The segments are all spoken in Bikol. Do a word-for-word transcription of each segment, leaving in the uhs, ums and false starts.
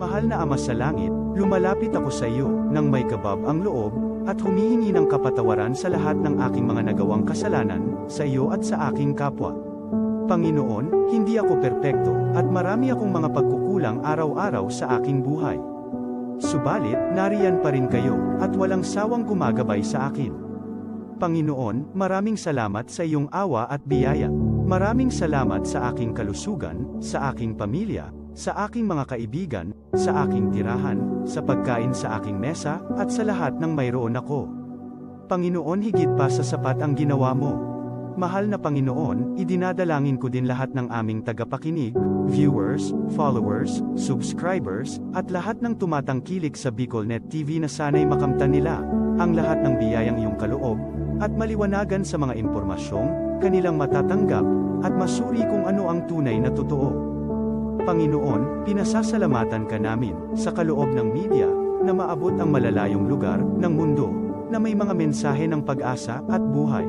Mahal na Ama sa Langit, lumalapit ako sa iyo nang may kabab ang loob, at humihingi ng kapatawaran sa lahat ng aking mga nagawang kasalanan, sa iyo at sa aking kapwa. Panginoon, hindi ako perpekto, at marami akong mga pagkukulang araw-araw sa aking buhay. Subalit, nariyan pa rin kayo, at walang sawang gumagabay sa akin. Panginoon, maraming salamat sa iyong awa at biyaya. Maraming salamat sa aking kalusugan, sa aking pamilya, sa aking mga kaibigan, sa aking tirahan, sa pagkain sa aking mesa, at sa lahat ng mayroon ako. Panginoon, higit pa sa sapat ang ginawa mo. Mahal na Panginoon, idinadalangin ko din lahat ng aming tagapakinig, viewers, followers, subscribers, at lahat ng tumatangkilik sa BicolNet T V na sana'y makamtan nila ang lahat ng biyayang iyong kaloob at maliwanagan sa mga impormasyong kanilang matatanggap at masuri kung ano ang tunay na totoo. Panginoon, pinasasalamatan ka namin sa kaloob ng media na maabot ang malalayong lugar ng mundo na may mga mensahe ng pag-asa at buhay.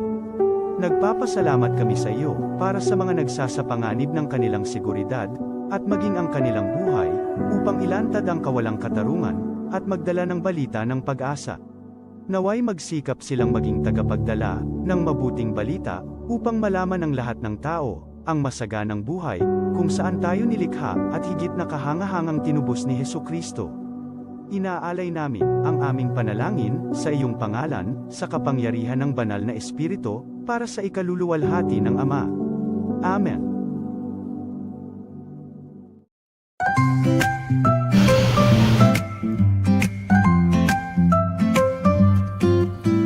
Nagpapasalamat kami sa iyo para sa mga nagsasapanganib ng kanilang seguridad at maging ang kanilang buhay upang ilantad ang kawalang katarungan at magdala ng balita ng pag-asa. Nawa'y magsikap silang maging tagapagdala ng mabuting balita upang malaman ng lahat ng tao ang masaganang buhay kung saan tayo nilikha at higit na kahangahangang tinubos ni Jesu-Cristo. Inaalay namin ang aming panalangin sa iyong pangalan, sa kapangyarihan ng Banal na Espiritu, para sa ikaluluwalhati ng Ama. Amen.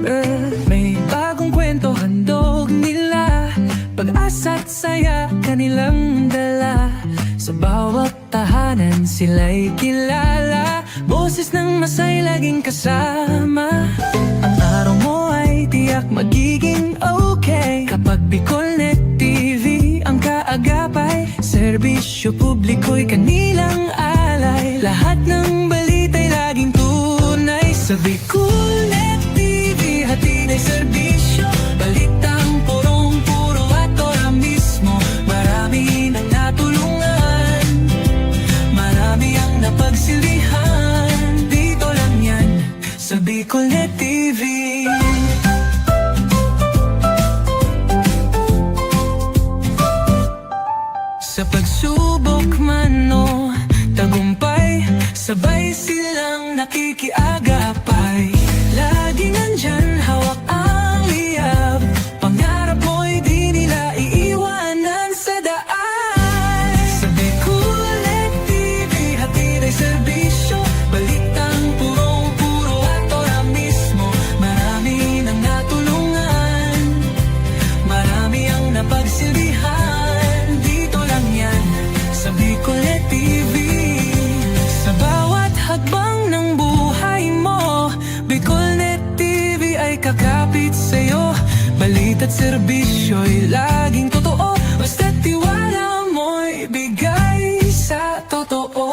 Eh, may bagong kwento handog nila, pag-asa't saya kanilang dala. Sa bawat tahanan sila'y kilala, boses ng masay laging kasama. Ang araw mo ay tiyak magiging okay kapag BicolNet T V ang kaagapay. Serbisyo publiko'y kanilang alay. Lahat ng balita'y laging tunay. Sa BicolNet T V, hatid ay serbisyo. Balitang purong-puro at ora mismo. Marami nang natulungan. Marami ang napagsilbihan. Dito lang yan, sa BicolNet T V. Sa pagsubok man o tagumpay, sabay silang nakikiagapay. Laging nandyan, hawak ang liyab. Pangarap mo'y di nila iiwanan sa daan. Sa BicolNet T V, hatid ay serbisyo. Balitang purong-puro at ora mismo. Marami nang natulungan. Marami ang napagsilbihan. Dito lang yan, sa BicolNet T V. Sa bawat hakbang ng buhay mo, BicolNet T V ay kakapit sa'yo. Balita't serbisyo'y laging totoo. Basta't tiwala mo'y bigay sa totoo.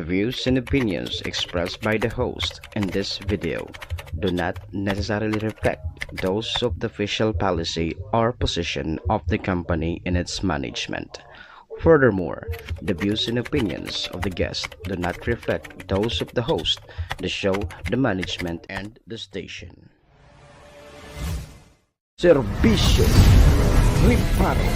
The views and opinions expressed by the host in this video do not necessarily reflect those of the official policy or position of the company and its management. Furthermore, the views and opinions of the guest do not reflect those of the host, the show, the management, and the station. Serbisyo Reparo.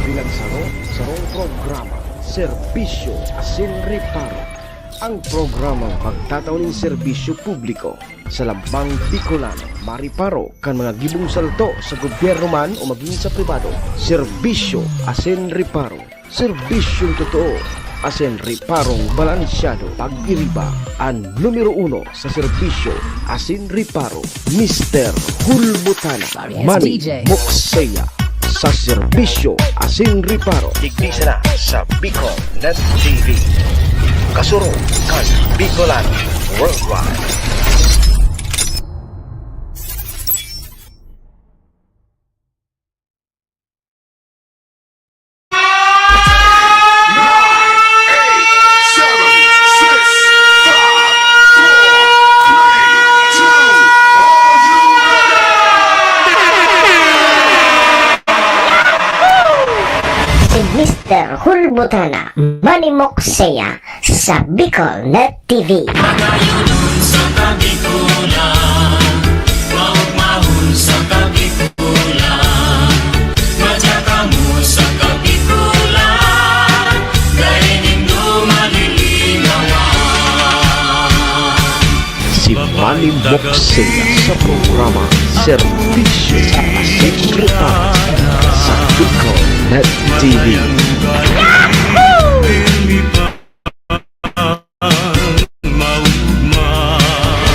Bilang saro, sarong programa, Serbisyo asin Reparo. Ang programang magtatao nin serbisyo publiko sa lambang Bicolano, mareparo kan mga gibong salto sa gobyerno man o magin sa pribado. Serbisyo asin Reparo. Serbisyong totoo asin reparong balansyado. Pag-iriba, an numero uno sa serbisyo asin reparo, Mister Hulbutana, Sorry, it's Manny D J. Moksea. sa serbisyo asin reparo. Digdi sana sa Bicol Net T V. Kasurog kan Bicolan Worldwide. Si Mister Hulbutana, Manimok Seya, sa Bicol Net T V. Magayunon sa Kabikulan, maugmahon sa Kabikulan, madya kamo sa Kabikulan, dai nindo malilinawan. Si Manny Moxea sa programa Serbisyo asin Reparo sa Bicol Net T V.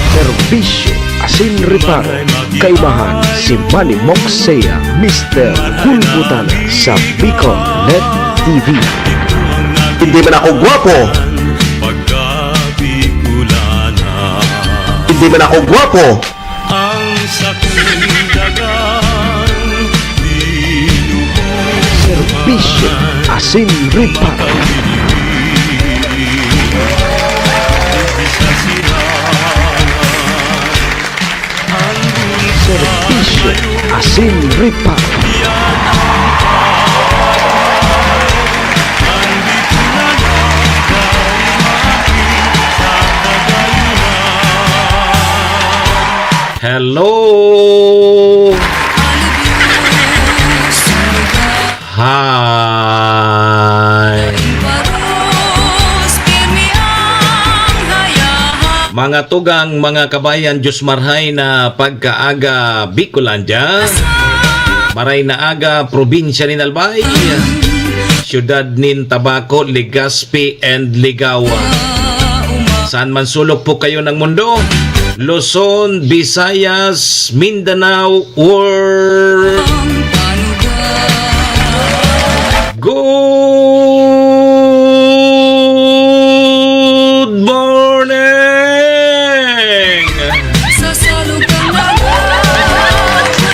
Serbisyo asin Reparo, kaimahan si Manny Moxea, Mister Hulbutana sa Bicol Net T V. Hindi man ako gwapo. Hindi man ako gwapo. Ang sakong dagang dinugo. Serbisyo asin Reparo. Serbisyo asin Reparo. Hello! Hi! Mga tugang, mga kabayan, Diyos marhay na pagkaaga, Bicolandia. Maray na aga, probinsya nin Albay, siyudad nin Tabaco, Legazpi, and Ligao. Saan man sulok po kayo ng mundo, Luzon, Visayas, Mindanao, or Good morning!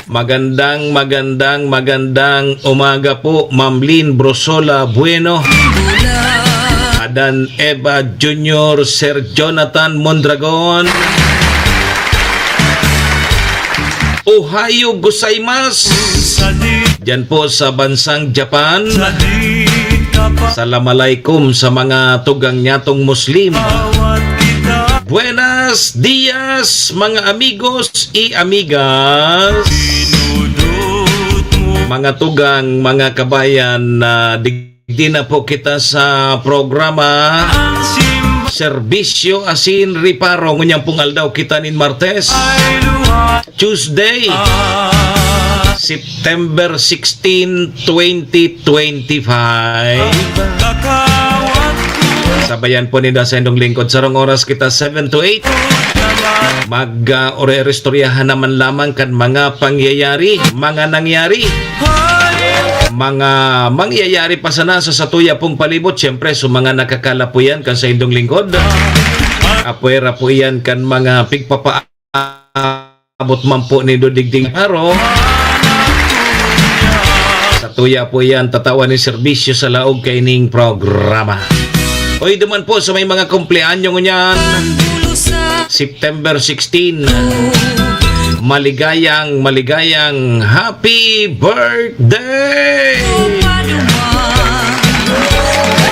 Magandang, magandang, magandang umaga po, Ma'am Lynn Brosola Bueno, Adan Eva Junior, Sir Jonathan Mondragon. Ohayo gozaimasu. Diyan po sa bansang Japan. Salam alaikum sa mga tugang nyatong Muslim. Buenas dias, mga amigos y amigas. Mga tugang, mga kabayan, na dig- Di na po kita sa programa Serbisyo asin Reparo. Ngunyan pong aldaw kita nin Martes, Tuesday, September sixteen, twenty twenty-five. Sabayan po ninda sa indong lingkod. Sarong oras kita, seven to eight. Mag, ah, ore-, oristoryahan naman lamang kan mga pangyayari, mga nangyari, mga mangyayari pa sana sa satuya pong palibot. Siyempre, sa mga nakakalapo yan kan sa indong lingkod, apwera po iyan kan mga pigpapaabot man po ni Doding Ding Aro. Satuya po iyan tatawan ni serbisyo sa laog kaining programa. Oy, duman po sa may mga kumpleanyo ngunyan, September sixteen, maligayang, maligayang happy birthday!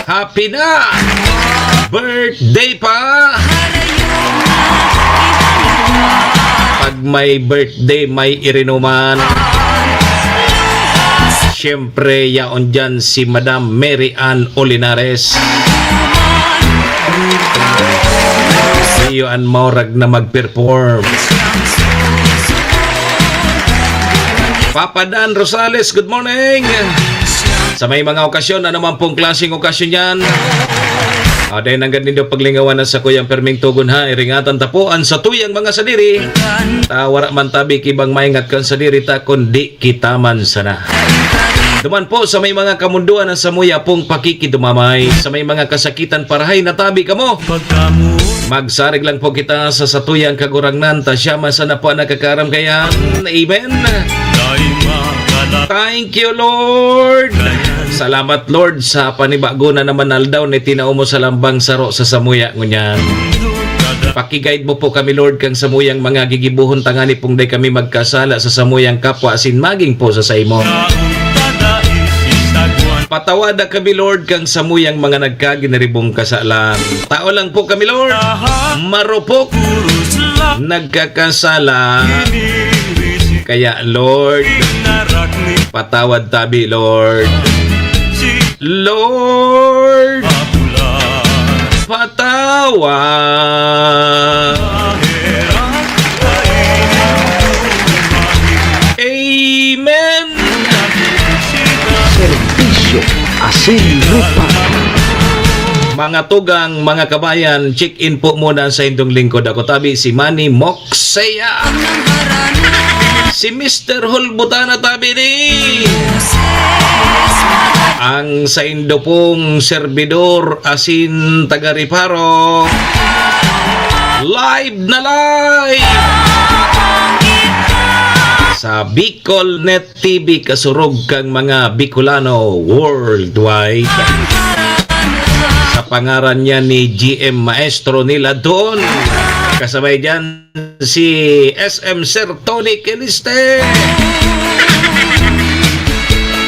Happy na! Birthday pa! Pag may birthday, may irinuman. Siyempre, yaon dyan si Madam Mary Ann Olinares. Iyo an maurag na mag-perform. Papa Dan Rosales, good morning. Sa may mga okasyon, ano man pong klaseng okasyon yan, ah, dahil nanggad nindo paglingawan na sa kuyang perming tugon ha, iringatan ta po an satuyang mga sadiri. Ta wara man tabi kibang maingat kan sadiri ta, kundi kita man sana. Duman po sa may mga kamundoan na samuya pong pakikidumamay, sa may mga kasakitan, parahay na tabi kamo. Pagkamu- Magsarig lang po kita sa satuyang Kagurangnan, ta siya man sana po ang nakakaram kaya. Amen. Thank you, Lord. Salamat, Lord, sa panibago na naman aldaw na itinao mo sa lambang saro sa samuya ngunyan. Paki-guide mo po kami, Lord, kang samuyang mga gigibohon, tangani pong dai kami magkasala sa samuyang kapwa asin maging po sa saimo. Patawada kami, Lord, kang samuyang mga nagkaginiribong kasalan. Tao lang po kami, Lord. Marupok. Nagkakasala. Kaya, Lord, patawad tabi, Lord. Lord, patawad. Amen. Serbisyo asin lupa. Mga tugang, mga kabayan, check-in po muna sa indong lingkod. Ako tabi, si Manny Moksea. Si Mister Hulbutana tabi ni. Ang saindo pong serbidor asin taga-reparo. Live na live! Sa Bicol Net T V, kasurog kang mga Bicolano worldwide. Sa pangaran niya ni G M Maestro Nila Don. Kasabay diyan si S M Sir Tony Quiliste.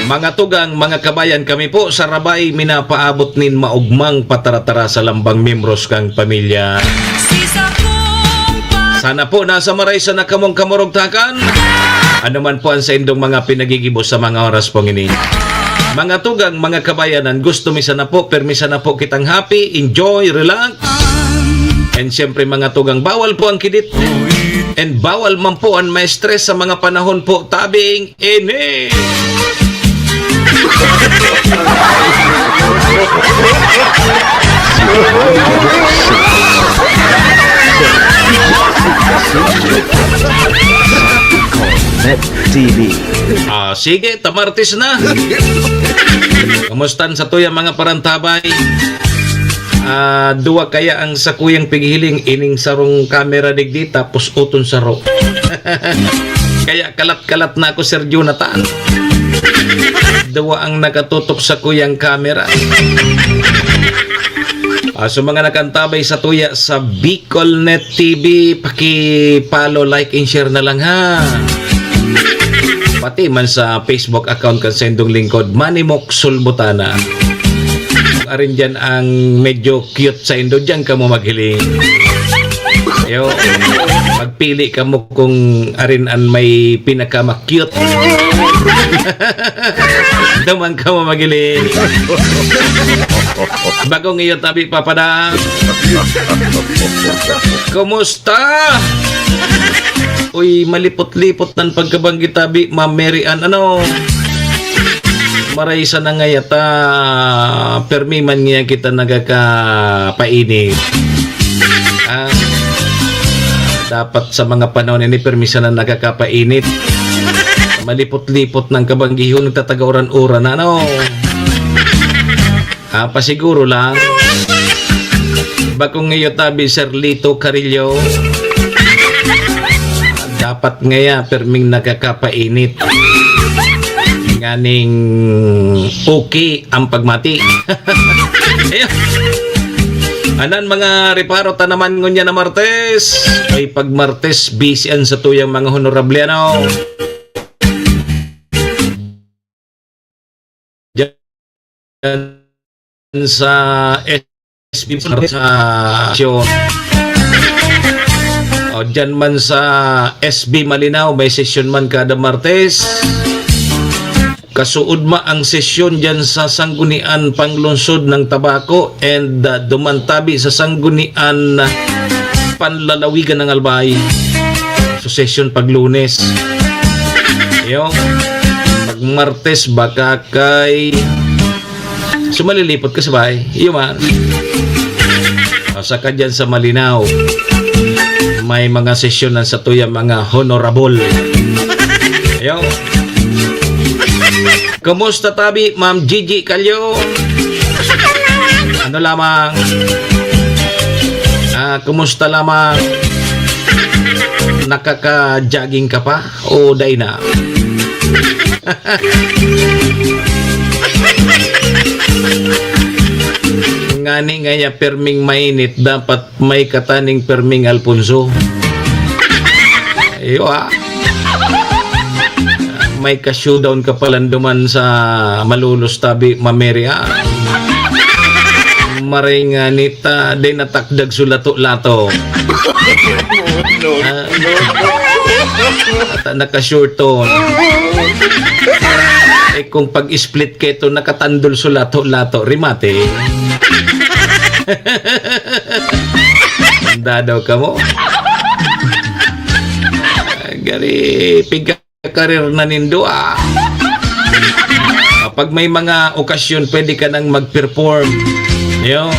Mga tugang, mga kabayan, kami po sa Rabay minapaabot nin maugmang pataratara sa lambang miyembros kang pamilya. Sana po nasa maray sana kamong kamurugtakan. Ano man po ang saindong mga pinagigibo sa mga oras pong ini. Mga tugang, mga kabayanan, gusto mi sana po, permi sana po kitang happy, enjoy, relax. And siyempre, mga tugang, bawal po ang kidit. And bawal man po ang ma-stress sa mga panahon po tabing ini. Net T V. Ah, sige, ta Martes na. Kamusta an satuyang mga parantabay? Ah, duwa kaya ang sakuyang pighiling, ining sarong kamera digdi, tapos uton saro. Kaya kalat-kalat na ako, Sir Jonathan. Duwa ang nakatutok sakuyang kamera. Ah, sa mga nakantabay satuya sa Bicol Net T V, paki-follow, like, and share na lang, ha. Pati man sa Facebook account kan saindong lingkod, Manny Mok Sulbutana. Kung arin diyan ang medyo cute saindo, diyan kamo maghiling. Ayo, magpili kamo kung arin an may pinakama-cute. Duman kamo maghiling. Bagong iyo tabi, Papa Dan. Kumusta? Uy, malipot-lipot nan pagkabanggit tabi, Ma'am Mary Ann, ano? Maray sana ngaya ta, permi man ngaya kita nagkakapainit. Ah, dapat sa mga panahon ini, permi sana nagkakapainit. Malipot-lipot nan kabanggihon, nagtatagauran-uran, ano? Ah, pasiguro lang. Bakong iyo tabi, Sir Lito Carillo. Dapat ngaya, perming nakakapainit. Nganing okay ang pagmati. Ayun. Anan mga reparo ta naman ngunyan na Martes. Ay, pag Martes, busy an satuyang mga honorable, ano? Diyan sa S B sa sesyon. O, diyan man sa S B Malinao, may sesyon man kada Martes. Kasuod ma ang sesyon diyan sa Sanggunian Panglungsod ng Tabaco and, ah, duman tabi sa Sanggunian, ah, Panlalawigan ng Albay. So, session pag Lunes. Yung pag Martes, baka kay, so, malilipot ka sa bahay. Iyo man. O, saka dyan sa Malinao, may mga sesyon na sa tuya, mga honorable. Iyo. Kumusta tabi, Ma'am Gigi Calyo? Ano lamang? Ah, kumusta lamang? Nakaka-jogging ka pa? O dai na? Ngani nga ya, perming mainit, dapat may kataning perming Alfonso. Iyo, ah. May ka-showdown ka palan duman sa malulos tabi, mamere, ah. Maray nga nita, di natakdag su lato-lato. Ah. Ata naka-short on. Eh, kung pag-split keto, nakatandol su lato-lato, remate. Dadaw ka mo. Gari, piga karir na nindo, ah. Pag may mga okasyon, pwede ka nang mag-perform. Yo.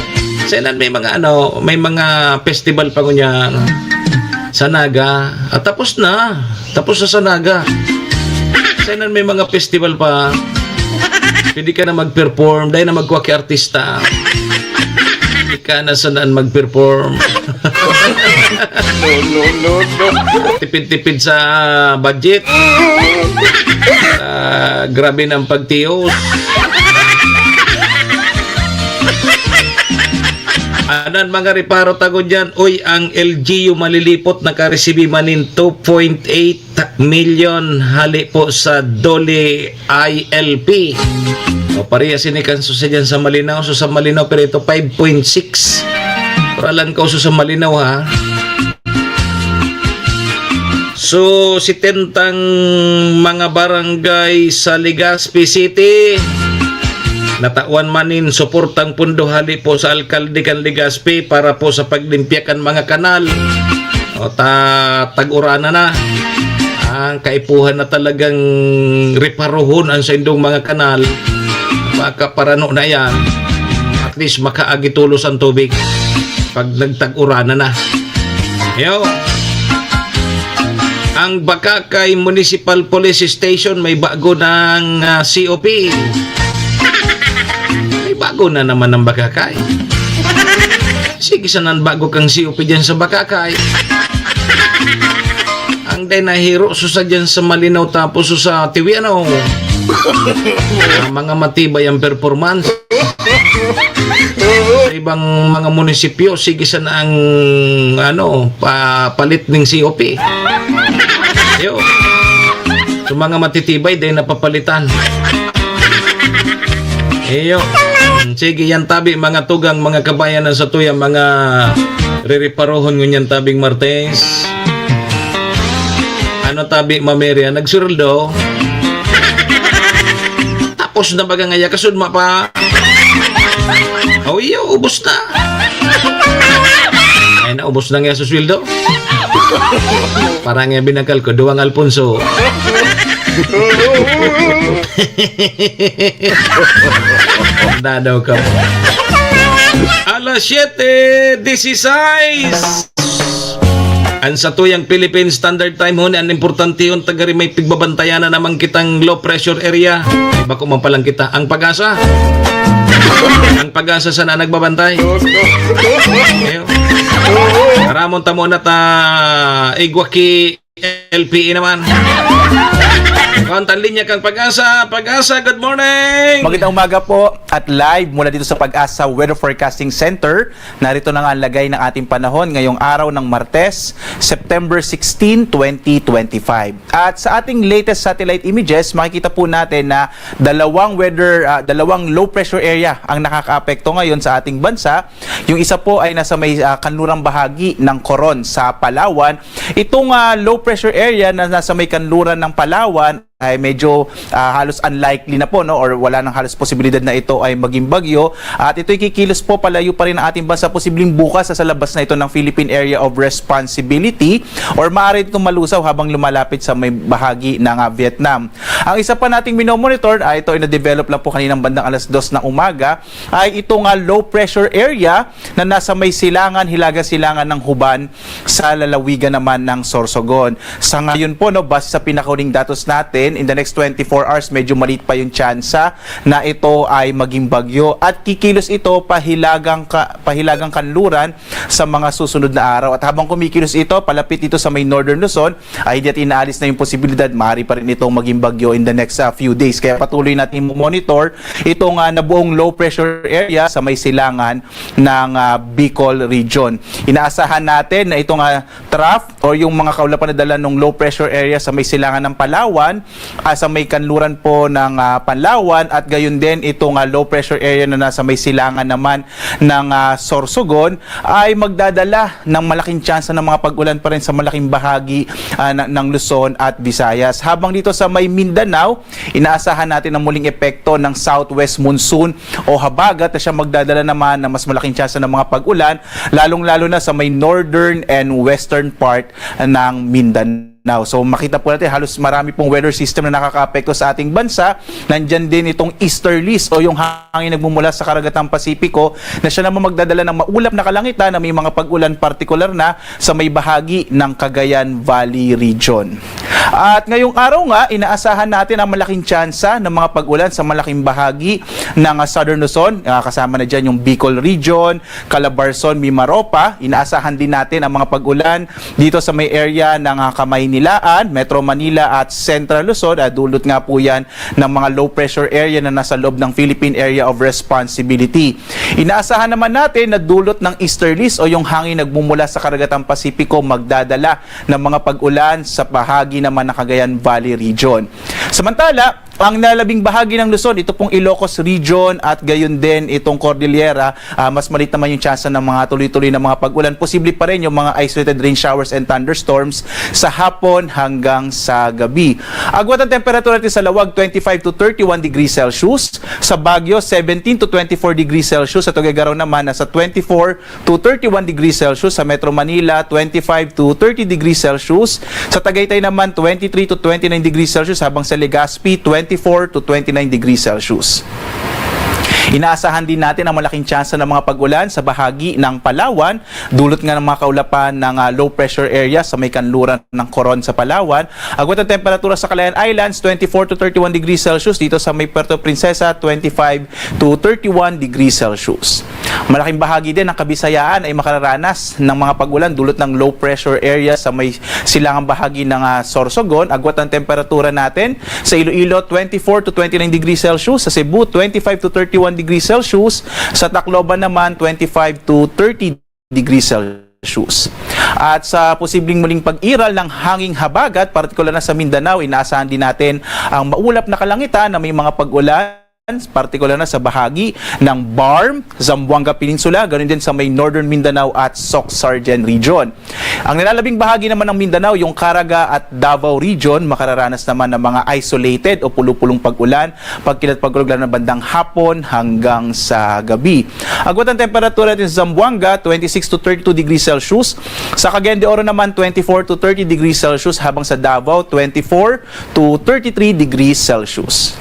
Senan may mga ano, may mga festival pa ngunyan sa Naga. At tapos na. Tapos na sa Naga. Senan may mga festival pa. Pwede ka na mag-perform, dahil na magkuha ki artista. Ika na sanaan mag-perform. No, no, no, no. Tipid-tipid sa budget. Ah, grabe ng pagtios. Anan mga reparo tago dyan. Uy, ang L G U malilipot nakaresibi manin two point eight million hali po sa Dole I L P. O, parehas ini kan susa dyan sa Malinao. So, sa Malinao, pero ito, five point six. Para lang ka uso sa Malinao, ha? So, setentang mga barangay sa Legazpi City, natawan man nin suportang pundo hali po sa alkalde kan Legazpi para po sa paglimpya kan mga kanal. O, ta-, tag-uranan na. Ang kaipuhan na talagang reparohon ang saindong mga kanal. Makaparano na yan. At least makaagi tulos ang tubig pag nagtag-uranan na. Yo. Ang Bacacay Municipal Police Station may bago ng, ah, C O P. May bago na naman ang Bacacay. Sige, sanan bago kang C O P dyan sa Bacacay? Ang day nahiro, susa dyan sa Malinao, tapos sa Tiwiano. Ah, mga matibay ang performance. Sa ibang mga munisipyo, sige sana ang, ano, pa-, palit ning C O P. Yo. So, mga matitibay, day napapalitan. Iyo. Mm, sige, yan tabi, mga tugang, mga kabayan na sa tuya, mga ririparohon ngunyan tabing Martes. Ano tabi, Mameria? Nagsuruldo? Tapos na baga ngaya, kasudma pa? Oh, iyo, ubos na. Ay na, ubos na nga sa sweldo. Para nga binakal ko, duwang Alfonso. Dadaw ka. Alas siyete dieciséis. Ang satuyang Philippine Standard Time, huni an importantehon, tagari may pigbabantayan na naman kitang low pressure area. Ay, bako man palang kita. Ang Pag-asa. Ang Pag-asa sana nagbabantay. Ayun. Ramon tamo na ta igwa ki L P E naman. Kontan linya kang Pag-asa. Pag-asa, good morning! Magandang umaga po at live mula dito sa Pag-asa Weather Forecasting Center. Narito na nga ang lagay ng ating panahon ngayong araw ng Martes, September sixteen, twenty twenty-five. At sa ating latest satellite images, makikita po natin na dalawang weather, ah, dalawang low pressure area ang nakakaapekto ngayon sa ating bansa. Yung isa po ay nasa may, ah, kanlurang bahagi ng Coron sa Palawan. Itong, ah, low pressure area na nasa may kanluran ng Palawan ay medyo, ah, halos unlikely na po, no? Or wala nang halos posibilidad na ito ay maging bagyo. At ito'y kikilos po palayo pa rin ang ating bansa, posibleng bukas sa, sa labas na ito ng Philippine Area of Responsibility, or maaari itong malusaw habang lumalapit sa may bahagi ng, ah, Vietnam. Ang isa pa nating minomonitor, ah, ito ay na-develop lang po kaninang bandang alas dos ng umaga, ay itong, ah, low pressure area na nasa may silangan, hilaga silangan ng Juban sa lalawigan naman ng Sorsogon. Sa ngayon po, no, base sa pinakahuling datos natin, in the next twenty-four hours, medyo maliit pa yung tsansa na ito ay maging bagyo. At kikilos ito pahilagang, ka, pahilagang kanluran sa mga susunod na araw. At habang kumikilos ito, palapit ito sa may Northern Luzon, ay hindi natin inaalis na yung posibilidad, maaari pa rin itong maging bagyo in the next, ah, few days. Kaya patuloy natin monitor itong, ah, nabuong low pressure area sa may silangan ng, ah, Bicol region. Inaasahan natin na itong, ah, trough o yung mga kaulapan na dala ng low pressure area sa may silangan ng Palawan, ah, sa may kanluran po ng, ah, Panlawan, at gayon din itong, ah, low pressure area na nasa may silangan naman ng, ah, Sorsogon ay magdadala ng malaking tsansa ng mga pag-ulan pa rin sa malaking bahagi, ah, na, ng Luzon at Visayas. Habang dito sa may Mindanao, inaasahan natin ang muling epekto ng southwest monsoon o habagat na siya magdadala naman ng mas malaking tsansa ng mga pag-ulan, lalong-lalo na sa may northern and western part ng Mindanao. So, makita po natin, halos marami pong weather system na nakakaapekto sa ating bansa. Nandyan din itong easterlies o yung hangin nagmumula sa karagatang Pasipiko na siya naman magdadala ng maulap na kalangitan na may mga pag-ulan, partikular na sa may bahagi ng Cagayan Valley Region. At ngayong araw nga, inaasahan natin ang malaking tsansa ng mga pag-ulan sa malaking bahagi ng, ah, Southern Luzon. Ah, kasama na dyan yung Bicol Region, Calabarzon, Mimaropa. Inaasahan din natin ang mga pag-ulan dito sa may area ng, ah, Kamaynilaan, Metro Manila at Central Luzon. Ah, dulot nga po yan ng mga low pressure area na nasa loob ng Philippine Area of Responsibility. Inaasahan naman natin na dulot ng easterlies o yung hangin nagmumula sa karagatang Pasipiko magdadala ng mga pag-ulan sa bahagi naman ng Cagayan Valley Region. Samantala, ang nalabing bahagi ng Luzon, ito pong Ilocos Region at gayon din itong Cordillera, ah, mas maliit naman yung tsansa ng mga tuloy-tuloy na mga pag-ulan. Posible pa rin yung mga isolated rain showers and thunderstorms sa hapon hanggang sa gabi. Agwat ang temperatura natin sa Lawag, twenty-five to thirty-one degrees Celsius. Sa Baguio, seventeen to twenty-four degrees Celsius. Sa Tuguegarao naman, nasa twenty-four to thirty-one degrees Celsius. Sa Metro Manila, twenty-five to thirty degrees Celsius. Sa Tagaytay naman, twenty-three to twenty-nine degrees Celsius, habang sa Legazpi, twenty-four to twenty-nine degrees Celsius. Inaasahan din natin ang malaking tsansa ng mga pag-ulan sa bahagi ng Palawan, dulot nga ng mga kaulapan ng, ah, low pressure area sa may kanluran ng Coron sa Palawan. Agwat ang temperatura sa Calayan Islands, twenty-four to thirty-one degrees Celsius. Dito sa may Puerto Princesa, twenty-five to thirty-one degrees Celsius. Malaking bahagi din ng Kabisayaan ay makararanas ng mga pag-ulan dulot ng low pressure area sa may silangang bahagi ng, ah, Sorsogon. Agwat ang temperatura natin sa Iloilo, twenty-four to twenty-nine degrees Celsius. Sa Cebu, twenty-five to thirty-one degrees Celsius. Sa Tacloban naman, twenty-five to thirty degrees Celsius. At sa posibleng muling pag-iral ng hanging habagat, partikular na sa Mindanao, inaasahan din natin ang maulap na kalangitan na may mga pag-ulan, partikular na sa bahagi ng BARMM, Zamboanga Peninsula, ganun din sa may Northern Mindanao at Soc-Sargen Region. Ang nilalabing bahagi naman ng Mindanao, yung Caraga at Davao Region, makararanas naman ng mga isolated o pulo-pulong pag-ulan, pagkilat pagkulog, lalo na bandang hapon hanggang sa gabi. Agwat ang temperatura natin sa Zamboanga, twenty-six to thirty-two degrees Celsius. Sa Cagayan de Oro naman, twenty-four to thirty degrees Celsius, habang sa Davao, twenty-four to thirty-three degrees Celsius.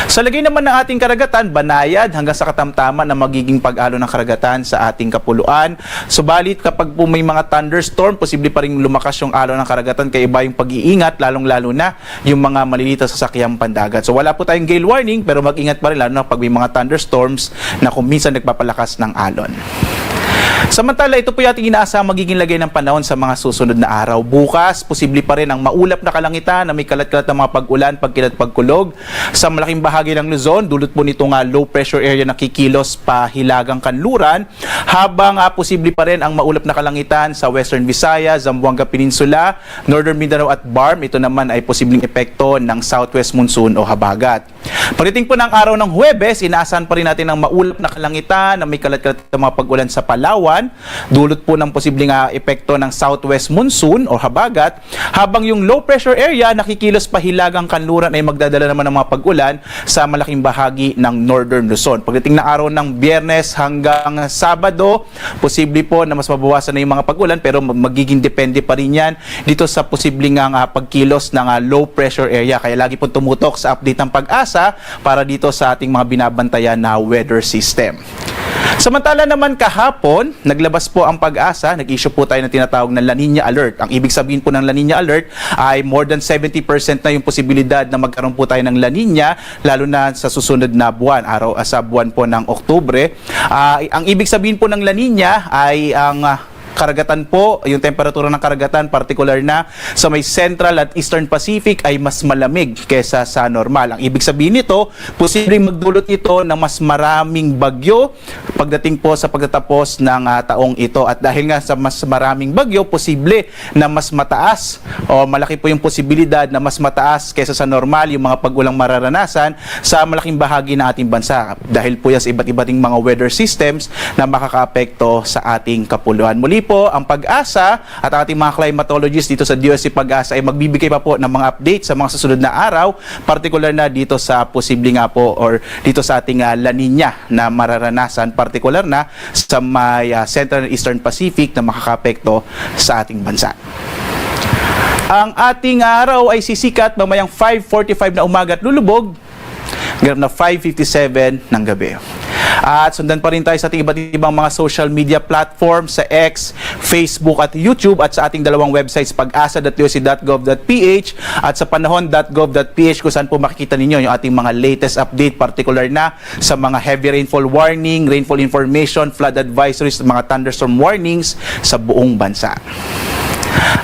Sa lagay naman ng ating karagatan, banayad hanggang sa katamtaman ang magiging pag-alon ng karagatan sa ating kapuluan. Subalit, kapag po may mga thunderstorm, posible pa rin lumakas yung alon ng karagatan, kaya iba yung pag-iingat, lalong-lalo na yung mga maliliit na sasakyang pandagat. So, wala po tayong gale warning, pero mag-ingat pa rin, lalo na pag may mga thunderstorms na kung minsan nagpapalakas ng alon. Samantala, ito po yung ating inaasahang magiging lagay ng panahon sa mga susunod na araw. Bukas, posible pa rin ang maulap na kalangitan na may kalat-kalat na mga pag-ulan, pagkilat, pagkulog. Sa malaking bahagi ng Luzon, dulot po nito nga low pressure area na kikilos pa hilagang kanluran, habang, ah, posible pa rin ang maulap na kalangitan sa Western Visayas, Zamboanga Peninsula, Northern Mindanao at BARMM. Ito naman ay posibleng epekto ng southwest monsoon o habagat. Pagdating po ng araw ng Huwebes, inaasahan pa rin natin ang maulap na kalangitan na may kalat-kalat na mga pag-ulan sa Palawan, dulot po ng posibleng, ah, epekto ng southwest monsoon o habagat, habang yung low pressure area nakikilos pa hilagang kanluran ay magdadala naman ng mga pag-ulan sa malaking bahagi ng Northern Luzon. Pagdating ng araw ng Biyernes hanggang Sabado, posible po na mas mabawasan na yung mga pag-ulan, pero mag-, magiging depende pa rin yan dito sa posibleng, ah, pagkilos ng, ah, low pressure area. Kaya lagi pong tumutok sa update ng PAGASA para dito sa ating mga binabantayan na weather system. Samantala naman kahapon, naglabas po ang PAGASA, nag-issue po tayo ng tinatawag na La Niña Alert. Ang ibig sabihin po ng La Niña Alert ay more than seventy percent na yung posibilidad na magkaroon po tayo ng La Niña, lalo na sa susunod na buwan, araw, ah, sa buwan po ng Oktubre. Ah, ang ibig sabihin po ng La Niña ay ang, ah, karagatan po, yung temperatura ng karagatan, partikular na sa may Central at Eastern Pacific, ay mas malamig kesa sa normal. Ang ibig sabihin nito, posibleng magdulot ito ng mas maraming bagyo pagdating po sa pagtatapos ng, ah, taong ito. At dahil nga sa mas maraming bagyo, posible na mas mataas o malaki po yung posibilidad na mas mataas kesa sa normal yung mga pag-ulang mararanasan sa malaking bahagi ng ating bansa. Dahil po yan sa iba't iba ding mga weather systems na makakaapekto sa ating kapuluan. Muli po, ang PAGASA at ang ating mga climatologists dito sa D O S T PAGASA ay magbibigay pa po ng mga update sa mga susunod na araw, partikular na dito sa posible nga po or dito sa ating, ah, La Niña na mararanasan, partikular na sa may, ah, Central and Eastern Pacific na makakaapekto sa ating bansa. Ang ating araw ay sisikat mamayang five forty-five na umaga at lulubog, ganap na five fifty-seven ng gabi. At sundan pa rin tayo sa ating iba't ibang mga social media platforms, sa X, Facebook at YouTube, at sa ating dalawang websites, pagasa dot D O S T dot gov dot P H at sa panahon dot gov dot P H, kung saan po makikita ninyo yung ating mga latest update, partikular na sa mga heavy rainfall warning, rainfall information, flood advisories, mga thunderstorm warnings sa buong bansa.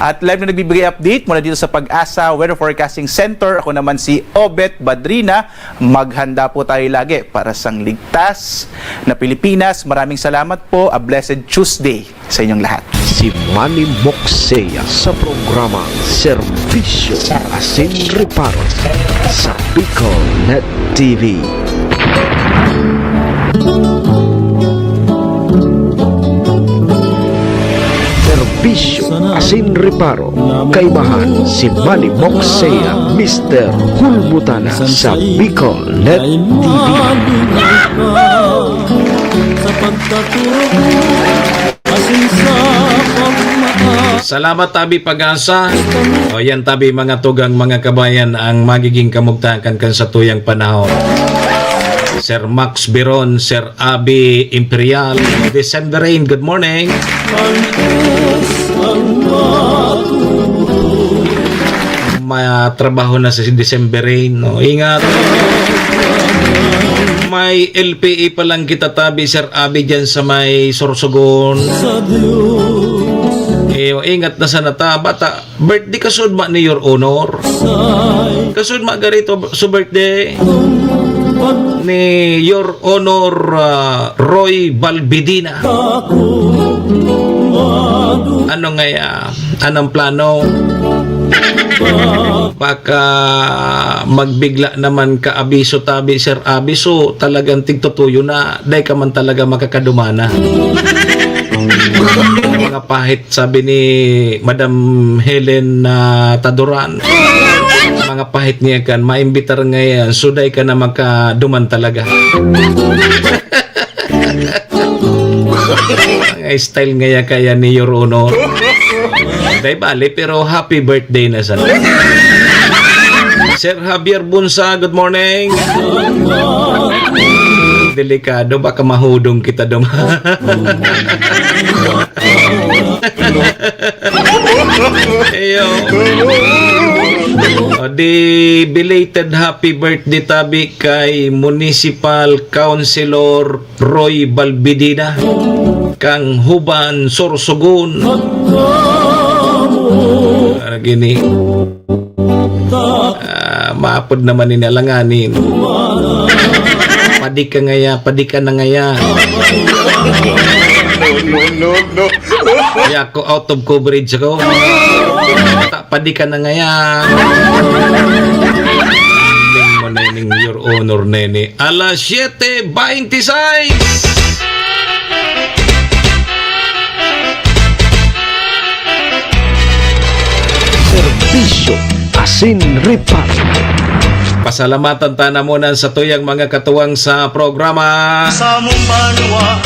At live na nagbibigay update mula dito sa PAGASA Weather Forecasting Center. Ako naman si Obet Badrina. Maghanda po tayo lagi para sa ligtas na Pilipinas. Maraming salamat po. A blessed Tuesday sa inyong lahat. Si Manny Moxea sa programa Serbisyo Asin Reparo sa Bicol Net T V. Serbisyo Asin Reparo, kaibahan si Manny Moxea, Mister Hulbutana sa Bicol Net T V. Sa pagkaturo ko, asin sa pagmata. Salamat, tabi PAGASA. O yan, tabi mga tugang, mga kabayan, ang magiging kamugtakan kan satuyang panahon. Sir Max Biron, Sir Abi Imperial, December Rain, good morning. Ang Diyos ang matututo. Matrabaho na sa December Rain, no? Ingat. May L P A pa lang kita tabi, Sir Abi, dyan sa may Sorsogon. Sa Diyos. Eh, ingat na sana ta, bata. Birthday kasud ma ni Your Honor. Kasud ma garito su birthday ni Your Honor, ah, Roy Balbidina. Ano ngaya? Anong plano? Baka magbigla naman ka abiso tabi, Sir Abiso, talagang tigtutuyo na, dai ka man talaga makakadumana. Mga pahit, sabi ni Madam Helen na Taduran. Mga pahit niya kan, maimbitar ngayan, suday ka na makaduman talaga. Mga style ngaya kaya ni Your Honor. Dai bali, pero happy birthday na sana. Sir Javier Bunsa, good morning. Delikado, baka mahudong kita duma. Iyo. O, di belated happy birthday tabi kay Municipal Councilor Roy Balbidina, kang Huban, Sorsogon. Ara gini. Ah, maapod naman ini alanganin. Padi ka ngaya, padi ka na ngaya. No, no, no, no. Kaya ako out of coverage ako. Ta-, padi ka na ngaya. Ending mo na ining Your Honor, nene. Alas siyete beintisais. Serbisyo asin reparo. Pasalamatan ta na muna sa tuyang mga katuwang sa programa. Sa mong banwa.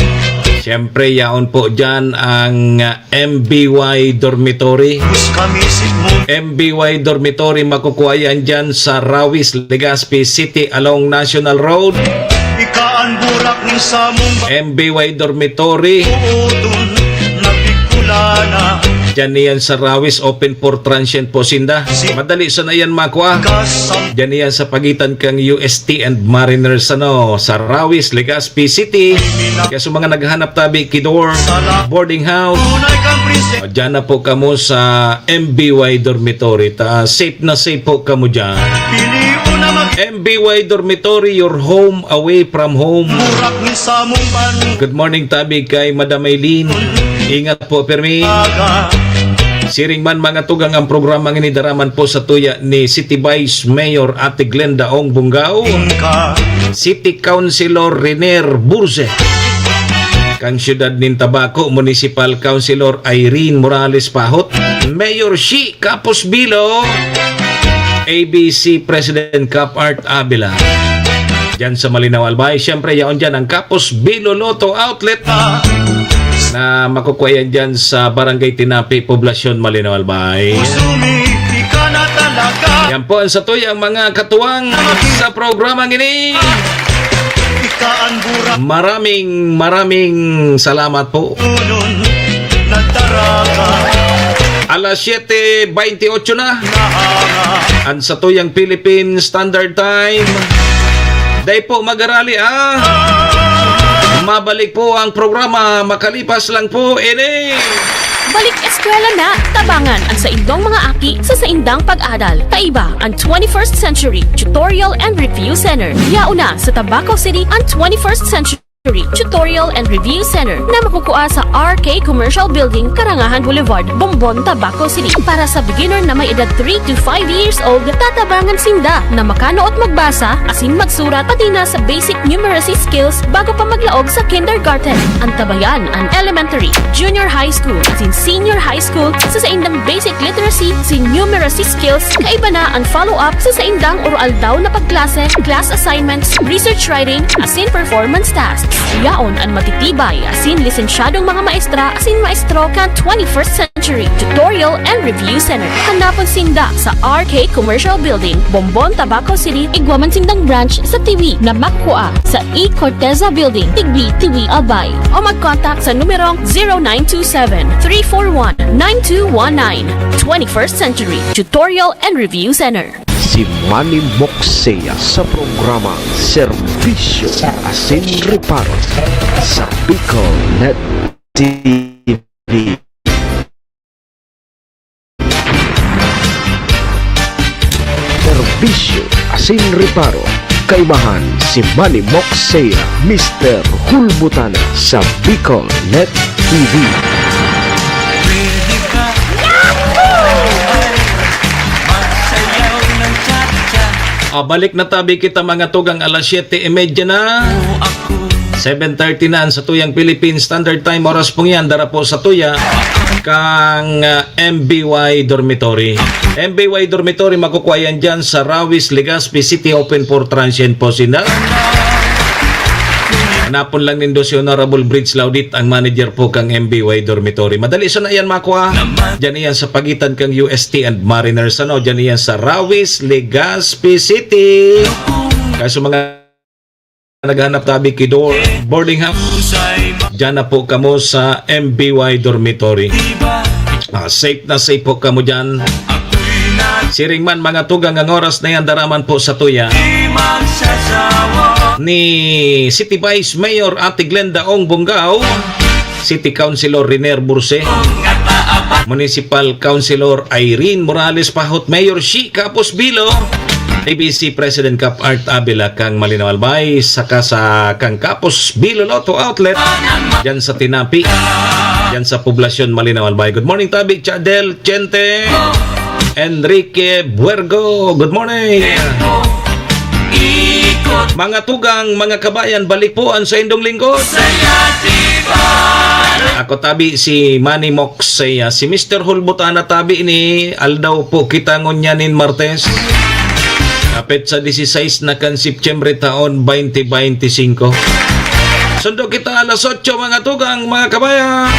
Siyempre, yaon po dyan ang, ah, M B Y Dormitory. Bus kami sigmund. M B Y Dormitory, makukuha yan dyan sa Rawis, Legazpi City along National Road. Ika an burak ni M B Y Dormitory. Diyan niyan sa Rawis, open for transient po sinda. Madali sana yan makua. Diyan niyan sa pagitan kang U S T and Mariners, ano, sa Rawis, Legazpi City. Kaya sa mga naghahanap tabi, Kidor, boarding house, o, diyan na po kamo sa M B Y Dormitory. Ta, safe na safe po kamo diyan. M B Y Dormitory, your home away from home. Good morning tabi kay Madam Eileen. Ingat po, Permi. Siring man, mga tugang, ang programa ngini daraman po sa tuya ni City Vice Mayor Ate Glenda Ong Bungao, City Councilor Renier Burse, kang siyudad nin Tabaco, Municipal Councilor Irene Morales Pahot, Mayor Shi Kapos Bilo, A B C President Cap Art Avila. Diyan sa Malinao, Albay, siyempre, yaon diyan ang Kapos Bilo Lotto Outlet na makukuha yan diyan sa Barangay Tinapi, Poblacion, Malinao, Albay. Yan po ang satuyang mga katuwang sa programa ngini. Maraming, maraming salamat po. Alas siyete baynte otso na. Ang satuyang Philippine Standard Time. Dai po magarali, ah. Mabalik po ang programa makalipas lang po ini. Balik eskwela na! Tabangan ang saindong mga aki sa saindang pag-adal. Kaiba ang twenty-first Century Tutorial and Review Center. Yaon na sa Tabaco City ang twenty-first Century Tutorial and Review Center na makukua sa R K Commercial Building, Karangahan Boulevard, Bombon, Tabaco City. Para sa beginner na may edad three to five years old, tatabangan sinda na makanuot magbasa asin magsurat, pati na sa basic numeracy skills bago pa maglaog sa kindergarten. Antabayan an elementary, junior high school, asin senior high school sa saindang basic literacy asin numeracy skills. Kaiba na ang follow-up sa saindang oro-aldaw na pagklase, class assignments, research writing, asin performance tasks. Yaon an matitibay asin lisensyadong mga maestra asin maestro kan twenty-first Century Tutorial and Review Center. Hanapon sinda sa R K Commercial Building, Bombon, Tabaco City. Igwa man sindang branch sa Tiwi na makua sa E Corteza Building, Tigbi, Tiwi, Albay. O mag-contact sa numerong zero nine two seven, three four one, nine two one nine. Twenty-first Century Tutorial and Review Center. Si Manny Moksea sa programa Serbisyo asin Reparo sa Bicol Net T V. Serbisyo asin reparo, kaimahan si Manny Moksea, Mister Hulbutana sa Bicol Net T V. Ah, balik na tabi kita, mga tugang, alas siyete y media na. Seven thirty na ang satuyang Philippine Standard Time. Oras pong yan, dara po sa tuya kang, ah, M B Y Dormitory. M B Y Dormitory, makukuha yan dyan sa Rawis, Legazpi City, open for transient po sila. Hanapon lang nindo si Honorable Bridge Laudit, ang manager po kang M B Y Dormitory. Madali sana yan makuha. Dyan yan sa pagitan kang U S T and Mariners, ano? Dyan yan sa Rawis, Legazpi City. Kaya sa mga naghanap tabi kidor, boarding house, dyan na po kamo sa M B Y Dormitory. Ah, safe na safe po kamo dyan. Siring man, mga tugang, ang oras na yan, daraman po sa tuya ni City Vice Mayor Ate Glenda Ong Bongao, City Councilor Riner Burse, Municipal Councilor Irene Morales Pahot, Mayor Shi Kapos Bilo, A B C President Cap Art Abela kang Malinaw Albay, saka sa kang Kapos Bilo Lotto Outlet, dyan sa Tinapi, dyan sa Poblacion Malinaw Albay. Good morning, Tabi, Chadel, Chente, Enrique Buergo. Good morning. Mga tugang, mga kabayan, balik po ang saindong lingkod. Ako tabi si Manny Moksea, si Mister Hulbutana tabi ni aldaw po kita ngunyan nin Martes. Apit sa dieciséis na kan Septyembre taon twenty twenty-five. Sundo kita alas otso, mga tugang, mga kabayan.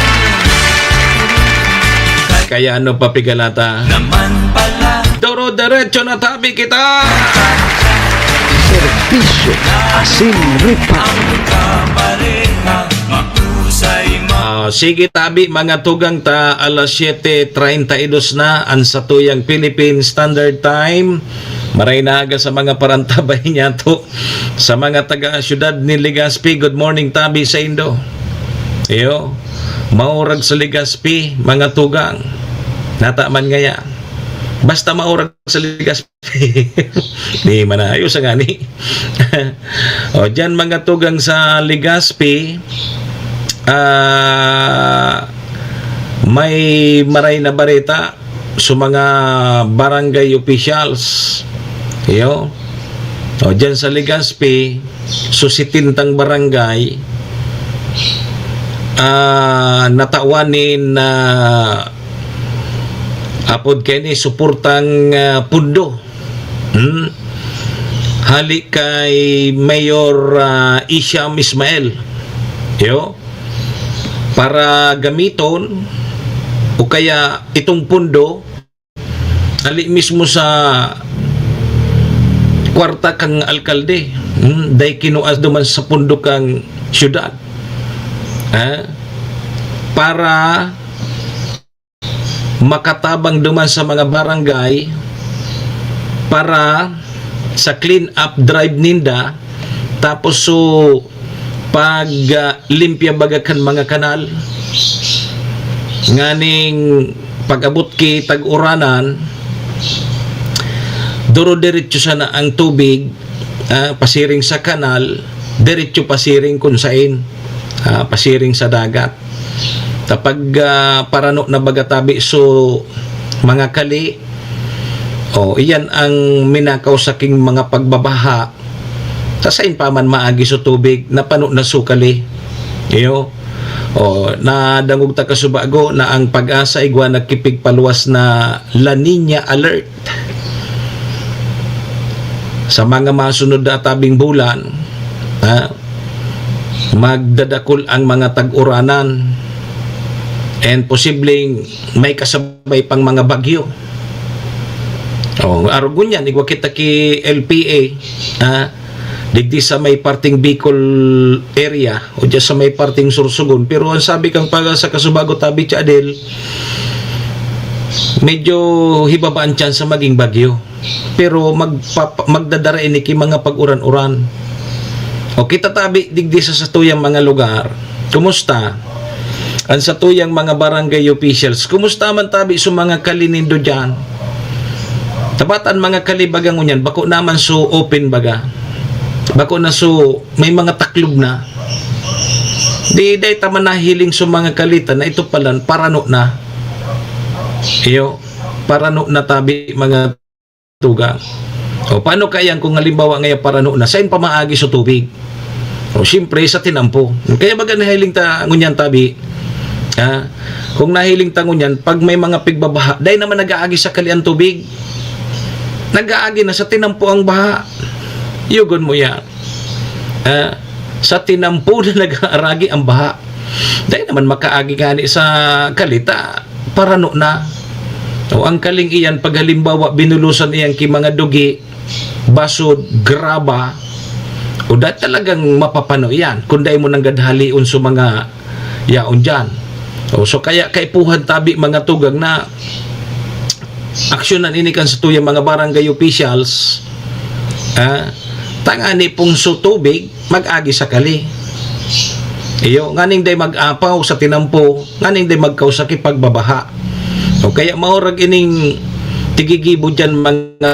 Kaya ano pa pigalata? Naman pala. Doro derecho na tabi kita. Serbisyo asin reparo. Sige, tabi, mga tugang, ta alas siyete treinta y dos na an satuyang Philippine Standard Time. Maray na aga sa mga parantabay niyato sa mga taga-syudad ni Legazpi. Good morning, tabi, saindo. Iyo, maurag sa Legazpi, mga tugang. Nata man ngaya. Basta maurag sa Legazpi. Di man ayos ang ani. O, diyan, mga tugang, sa Legazpi, ah, may maray na bareta sa mga barangay officials. Iyo. O, diyan sa Legazpi, so, sitintang barangay, ah, natawan nin, ah, apod kaini, suportang, ah, pundo. Hmm? Hali kay Mayor, ah, Isham Ismael. Iyo. Para gamiton o kaya itong pundo, hali mismo sa kwarta kang alkalde. Hmm? Dai kinuas duman sa pundo kang syudad. Ha? Para makatabang duman sa mga barangay para sa clean up drive ninda, tapos so pag, ah, limpya baga kan mga kanal, nganing pag-abot ki tag-uranan, duro-diretso sana ang tubig, ah, pasiring sa kanal, diretso pasiring kun sain, ah, pasiring sa dagat. Kapag, ah, parano na baga tabi so mga kali, o iyan ang minakaw saking mga pagbabaha, sa sain pa man maagi so tubig, napano na so kali. Iyo. O, nadangog ta kasubago na ang PAGASA igwa nagkipigpaluwas na La Niña alert. Sa mga masunod na atabing bulan, ha, magdadakul ang mga tag-uranan and posibleng may kasabay pang mga bagyo. O, arog ngunyan, igwa kita ki L P A, ha, digdi sa may parting Bicol area o diyan sa may parting Sorsogon. Pero ang sabi kang PAGASA kasubago tabi, Cha Adel, medyo hibaba ang tsansa maging bagyo. Pero magpapa-, magdadara ini ki mga pag-uran-uran. O kita tabi digdi sa satuyang mga lugar. Kumusta? Ang satuyang mga barangay officials, kumusta man tabi sa mga kali nindo diyan? Tabatan mga kali baga ngunyan, bako naman so open baga. Bako na so may mga taklob na. Di, dai ta man nahiling so mga kali ta na ito palan, parano na. Iyo, parano na tabi mga tugang. O, paano kaya kung halimbawa ngaya parano na, sain pa maagi so tubig? O, siyempre, sa tinampo. Kaya baga nahiling ta ngunyan tabi, ha? Kung nahiling ta ngunyan, pag may mga pigbabaha, dai naman nag-aagi sa kali ang tubig. Nag-aagi na sa tinampo ang baha. Yugon mo yan. Ah, sa tinampo na nag-aaragi ang baha. Dai naman makaagi ngani sa kali ta, parano na. O ang kaling iyan, pag halimbawa, binulosan iyan ki mga dugi, basod, graba, o da talagang mapapano iyan kung dai mo nanggad halion sa mga yaon diyan. O, so kaya kaipuhan tabi mga tugang na aksyonan ini kan satuyang mga barangay officials, ah, tangani pong so tubig mag-agi sa kali. Iyo, nganing day mag-apaw sa tinampo, nganing day magkausa ki pagbabaha. O kaya maurag ining tigigibo diyan mga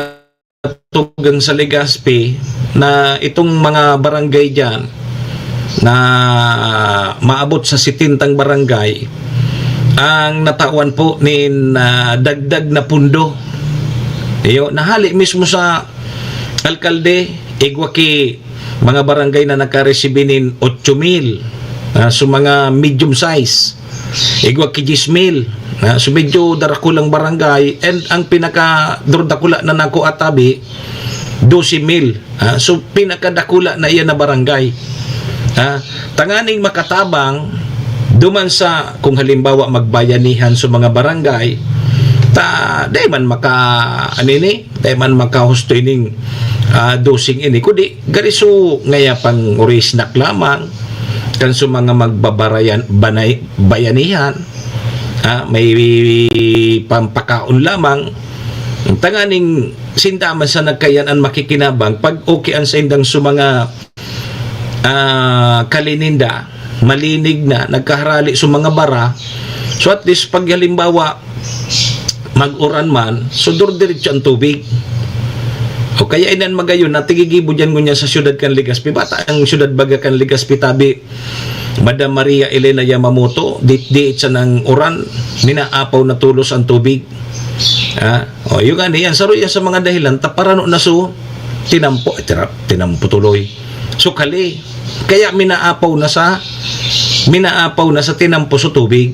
tugang sa Legazpi na itong mga barangay diyan na maabot sa sitintang barangay ang natawan po nin, ah, dagdag na pundo. Iyo, nahali mismo sa alkalde, igwa ki mga barangay na nakaresibi nin otso mil, ah, so mga medium size. Igwa ki diyes mil, ah, so medyo darakulang barangay, and ang pinaka durdakula na nako atabi, dose mil. Ah, so pinakadakula na iyan na barangay. Ah, tanganing makatabang duman sa, kung halimbawa, magbayanihan sa mga barangay, ta, dai man maka, ano ini, dai man makahusto ining, ah, dosing ini, kundi gariso ngaya pang uri snack lamang, kan su mga magbabarayan-, banay-, bayanihan, ah, may pampakaon lamang. Tanganing sinda man sa nagkayan an makikinabang, pag okay an saindang su mga, ah, kali ninda, malinig na, nagkaharali su mga bara. So, at least, pag halimbawa, mag-uran man, so, durdiretso ang tubig. O kaya inan magayon na tigigibo diyan ngunyan sa siyudad kan Legazpi. Bata ang siyudad baga kan Legazpi, tabi, Madam Maria Elena Yamamoto, di, di sanang uran, minaapaw na tolos ang tubig. Ha? O, yun nga, yan, saro yan sa mga dahilan, ta parano na su tinampo, ay, tira-, tinampo tuloy. Su kali. Kaya minaapaw na sa, minaapaw na sa tinampo su tubig.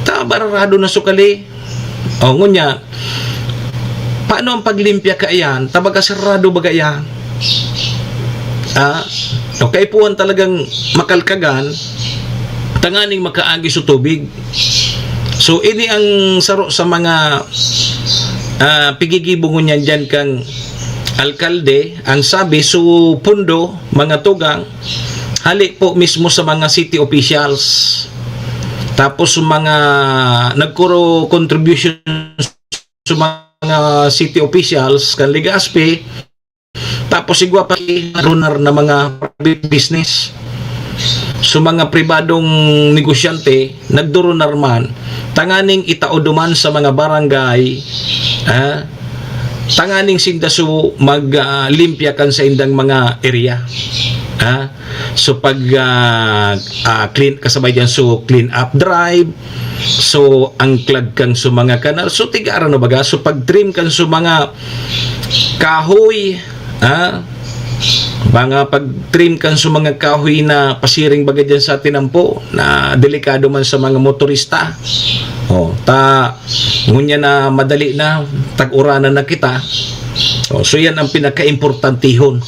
Ta, bararado na su kali. O, ngunya, paano ang paglimpya kaiyan? Ta baga sarado baga iyan? Ah, o, kaipuhan talagang makalkagan, tanganing makaagi su tubig. So, ini ang saro sa mga, ah, pigigibo ngunyan diyan kan alkalde. Ang sabi, su pundo, mga tugang, hali po mismo sa mga city officials. Tapos, su mga nagkuro contribution su mga city officials kan Legazpi, tapos igwa pa ki-, runar na mga private business. Su mga pribadong negosyante, nagdurunar man, tanganing itao duman sa mga barangay, ah, tanganing sinda su mag, ah, limpya kan saindang mga area. Ah, so pag, ah, ah, clean, kasabay diyan su clean up drive, so angklag kan su mga kanal, so tigara na baga, so pag-trim kan su mga kahoy, ah, mga pag-trim kan su mga kahoy na pasiring baga diyan sa tinampo, na delikado man sa mga motorista. O, ta, ngunyan na madali na, tag-uranan na kita. O, so yan ang pinakaimportantihon.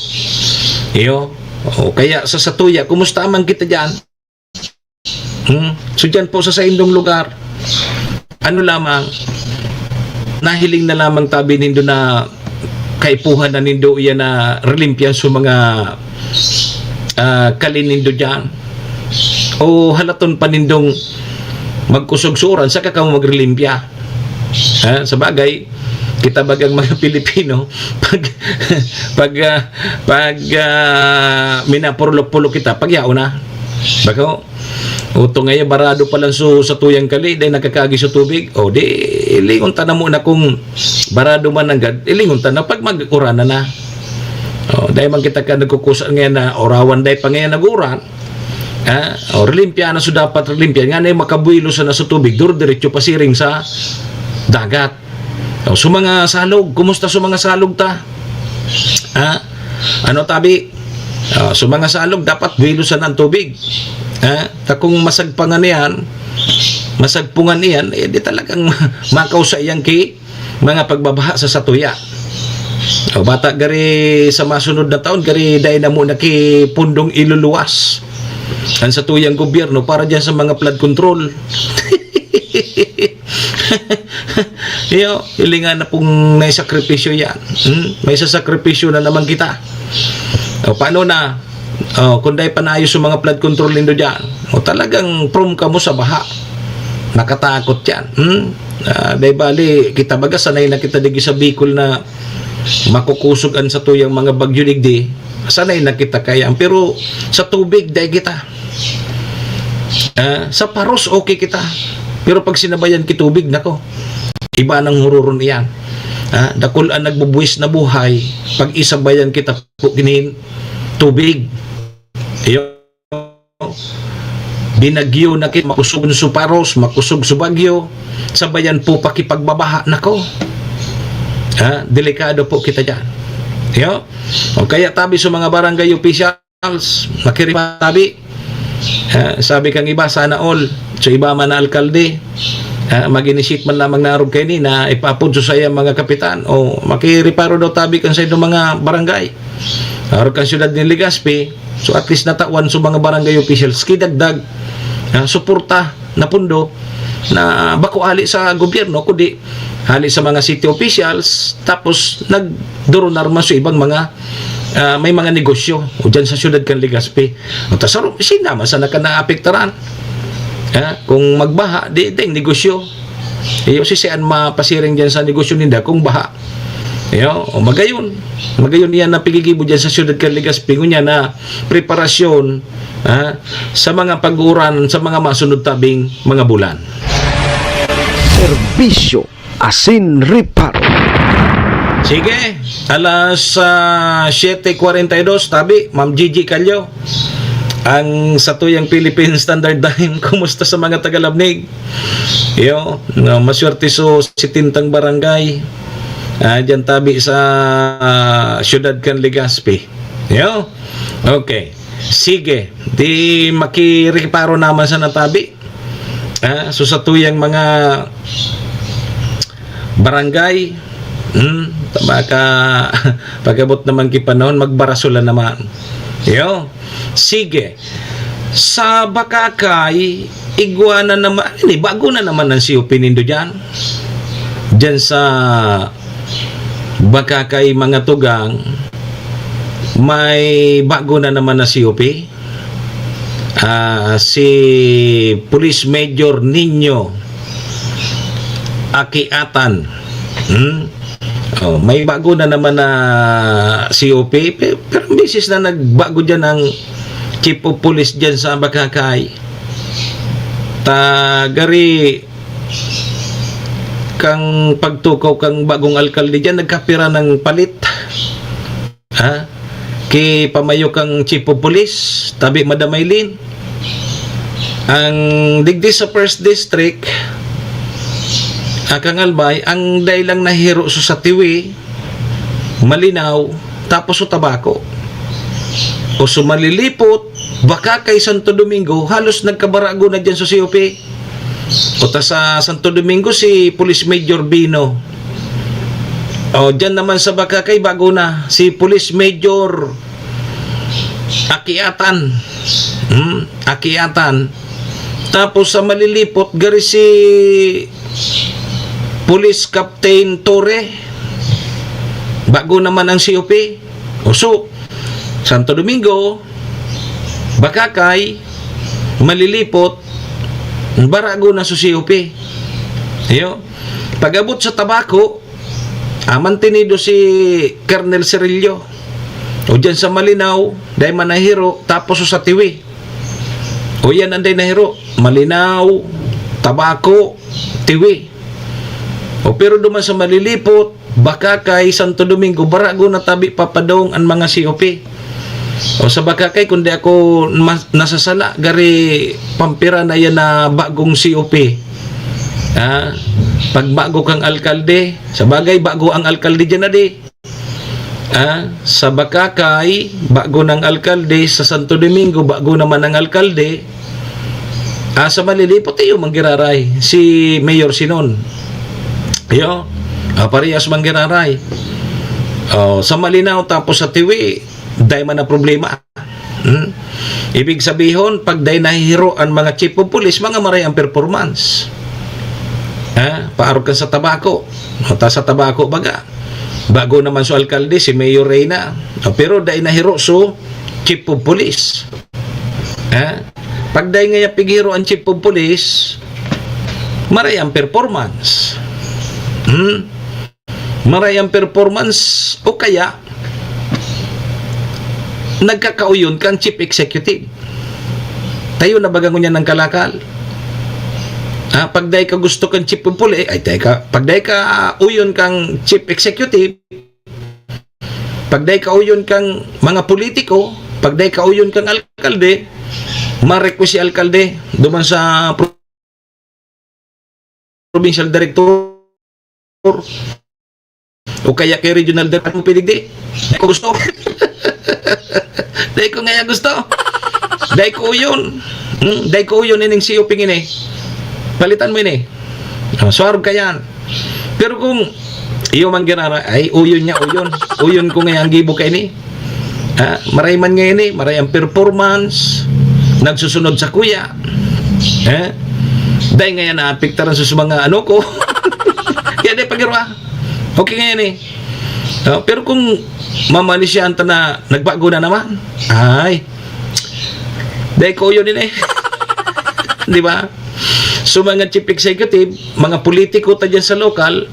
Iyo. O, kaya sa satuya, kumusta man kita diyan? Hmm? So diyan po sa saindong lugar, ano lamang, nahiling na lamang tabi nindo na kaipuhan na nindo iyan na relimpyan su mga, ah, kali nindo diyan? O halaton pa nindong magkusog su uran saka kamo magrelimpya? Ha? Sa bagay, kita bagang mga Pilipino, pag, pag, ah, pag, ah, minapurlok-pulok kita, pagyaon na. Bako, utong ngayon, barado pa lang su satuyang kali, dahil nakakaagi su tubig. O, di, ilingon ta na muna kung barado man nanggad, ilingon ta na pag mag-uran na na. O, dahil man kita ka nagkukusa ngayon na orawan, dahil pa ngayon nag-uran, ha? O, relimpya na su dapat relimpya. Nga na yung makabuelo sana sa tubig, dur diretso pasiring sa dagat. O, su mga salog, kumusta su mga salog ta? Ha? Ano tabi? O, su mga salog, dapat buelo sana ang tubig. Ha? Ta kung masagpangan iyan, masagpungan iyan, eh, di talagang makausa iyan ki mga pagbabaha sa satuya. O, bata gari sa masunod na taon, gari dai na mo na ki pundong iluluwas ang satuyang gobyerno para diyan sa mga flood control. Iyo, hilingan na pong may sakripisyo yan. Hmm? May sasakripisyo na naman kita. O, paano na? O, kung dai pa naayos yung mga flood control nindo dyan, o, talagang prone kamo sa baha. Nakatakot yan. Hmm? Ah, dai bali, kita baga, sanay na kita digi sa Bicol na makukusog an satuyang mga bagyo digdi. Sanay na kita kaya. Pero sa tubig, dai kita. Ah, sa paros, okay kita. Pero pag sinabayan ki tubig, nako, iba nang hururon iyan. Ah, dakul an nagbubuwis na buhay, pag isabayan kita po ginin tubig. Iyo. Binagyo na kit, makusog su paros, makusog su bagyo, sabayan po pakipagbabaha. Nako. Ha? Delikado po kita diyan. Yo? O kaya tabi sa mga barangay officials, makirima tabi. Ha? Sabi kang iba, sana all. So iba man na alkalde, ha? Mag-initiate man lamang narog kaini na ipaapod sa saya mga kapitan. O makiriparo daw tabi kan sa mga barangay. Arog kan siyudad ni Legazpi, so at least natawan sa mga barangay officials, kidagdag, ah, suporta na pundo na bako ali sa gobyerno, kundi hali sa mga city officials, tapos nagdurunarma sa ibang mga, ah, may mga negosyo o dyan sa siyudad kan Legazpi. O ta saro, sino naman sana ka naapektaran? Ha? Kung magbaha, di, di negosyo. Iyo, si sian mapasiring dyan sa negosyo ninda kung baha. Iyo, o magayon. Magayon iyan na pigigibo dyan sa siyudad kan Legazpi, ngunyan na preparasyon, ha, sa mga pag-uuran, sa mga masunod tabing mga bulan. Serbisyo asin reparo. Sige, alas ah, siete cuarenta y dos, tabi, Ma'am Gigi Callo. Ang satuyang Philippine Standard Time, kumusta sa mga tagalabnig? Iyo, no, maswerte so setentang barangay. Ah, diyan tabi sa ah, siyudad kan Legazpi. Iyo. Okay. Sige, di makireparo naman sa natabi. Ah, so satuyang mga barangay, hmm, baka pag-abot naman ki panahon, magbarasolan naman. Iyo. Sige. Sa Bacacay, igwa na naman, ini, bago na naman ang C O P nindo dyan. Dyan sa Bacacay, mga tugang, may bago na naman na C O P. Ah, si Police Major Nino Akiatan. Hmm? Oh, may bago na naman na C O P. Pe- Pero misis na nagbago dyan ang Chief of Police dyan sa Bacacay. Tagari kang pagtukaw kang bagong alkalde dyan, nagkapira ng palit. Ha? Ki pamayo kang Chief of Police, tabi Madam Eileen. Ang digdi sa First District, ah, kang Albay, ang dai lang nahiro so sa Tiwi, Malinaw, tapos so Tabaco. O so Malilipot, Bacacay, Santo Domingo, halos nagkabarago na dyan sa C O P. O ta sa Santo Domingo, si Police Major Bino. O, dyan naman sa Bacacay, bago na. Si Police Major Akiatan. Hmm, Akiatan. Tapos sa Malilipot, gari si Police Captain Torre. Bago naman ang C O P. O so, Santo Domingo, Bacacay, Malilipot, barago na sa C O P. Iyo. Pag-abot sa Tabaco, ah, mantenido si Colonel Cirillo. O dyan sa Malinaw, dai man nahiro, tapos sa Tiwi. O yan ang dai nahiro, Malinaw, Tabaco, Tiwi. O pero duman sa Malilipot, Bacacay, Santo Domingo, barago na tabi papadong ang mga C O P. O sa Bacacay, kung di ako mas- nasasala, gari pampira na yan na bagong C O P. Ha? Pag bago kang alkalde, sa bagay, bago ang alkalde dyan na di. Ah, sa Bacacay, bago ng alkalde. Sa Santo Domingo, bago naman ang alkalde. Ah, sa Malilipot, iyo man giraray, si Mayor Sinon. Iyo, ah, parehas man giraray. Oh, sa Malinaw, tapos sa Tiwi, dai man na problema. Hmm? Ibig sabihon, pag dai nahihiro ang mga chief of police, mga maray ang performance. Ha? Paarog ka sa Tabaco. O ta sa Tabaco, baga. Bago naman so alkalde, si Mayor Reyna. O, pero dai nahiro so chief of police. Ha? Pag dai ngaya pighiro ang chief of police, maray ang performance. Hmm? Maray ang performance o kaya nagkakauyon kang chief executive. Tayo na baga ngunyan ng kalakal. Ah, pag dai ka gusto kang chief of police, ay, teka, pag dai ka uyon kang chief executive, pag dai ka uyon kang mga politiko, pag dai ka uyon kang alkalde, ma-request si alkalde duman sa provincial director o kaya kay regional director mo piligdi. Dai ko gusto. Dai ko ngaya gusto. Dai ko uyon. Hmm? Dai ko uyon ining C O P ini. Palitan mo ini. Oh, suarog ka yan. Pero kung iyo man ginara, ay uyon niya, uyon. Uyon ko ngaya ang gibo kay ni. Ha? Maray man ngayon eh, maray ang performance, nagsusunod sa kuya. Eh? Dahil ngayon naapektaran sa mga ano ko. Dai pagirwa. Okay ngayan eh. No? Pero kung mamalisyahan ta na nagbago na naman, ay, dai ko yun eh. Di ba? So, mga chief executive, mga politiko ta dyan sa lokal,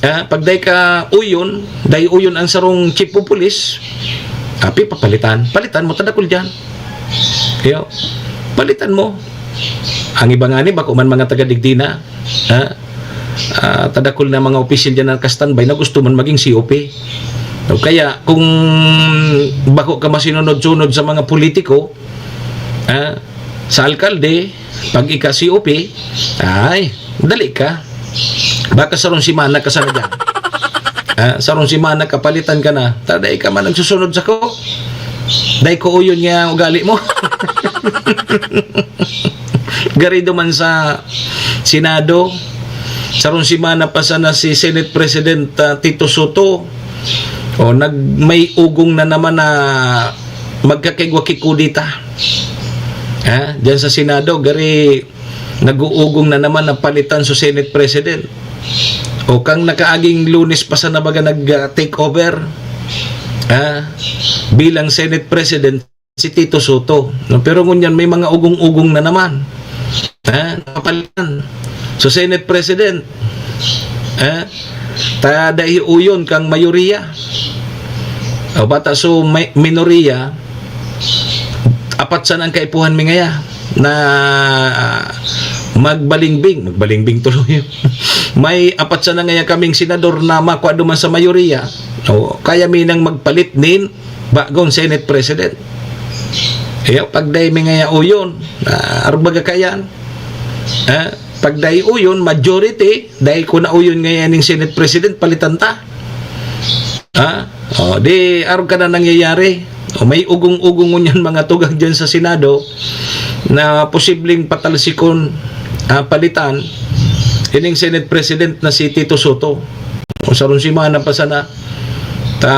ah, pag dai ka uyon, dai uyon ang sarong chief of police, api papalitan. Palitan mo, tadakol dyan. Yo, palitan mo. Ang iba nga ni, bako man mga taga-digdi na. Ha? Ah, tadakol na mga opisyal dyan na naka-standby na gusto man maging C O P. O kaya, kung bako ka masinunod-sunod sa mga politiko, ha? Sa alkalde, pag ika C O P, ay, dali ka. Baka sarong simana ka sana dyan. Ha? Sarong simana kapalitan ka na. Ta, dai ka man nagsusunod sa ko. Dai ko uyon nga ugali mo. Garido man sa Senado, sarong simana pa sana si Senate President, ah, Tito Soto, o, nag-, may ugong na naman na magkakaigwa ki kudeta. Ha? Diyan sa Senado, gari nag-uugong na naman na palitan sa Senate President. O, kang nakaaging Lunes pa sana baga nag, ah, take over, ha? Bilang Senate President, si Tito Soto, no? Pero ngunyan may mga ugong-ugong na naman. Ha? Napalitan. So, Senate President, ha? Ta dai uyon kang mayoriya. O bata, so, may, minoriya, apat sana ang kaipuhan mi ngaya na, ah, magbalingbing, magbalingbing tuloy. May apat sana ngaya kaming senador na makwa duman sa mayoriya. O, kaya mi nang magpalit nin bagong Senate President. Iyo, pag dai mi ngaya uyon, ah, arog baga kayan. Ah, pag dai uyon, majority, dai ko na uyon ngaya ning Senate President, palitan ta. Ha? O, di arog ka na nangyayari. O, may ugong-ugong ngunyan mga tugang dyan sa Senado na posibleng patalsikon, ah, palitan ining Senate President na si Tito Soto. O, sarong simana pa sana, ta,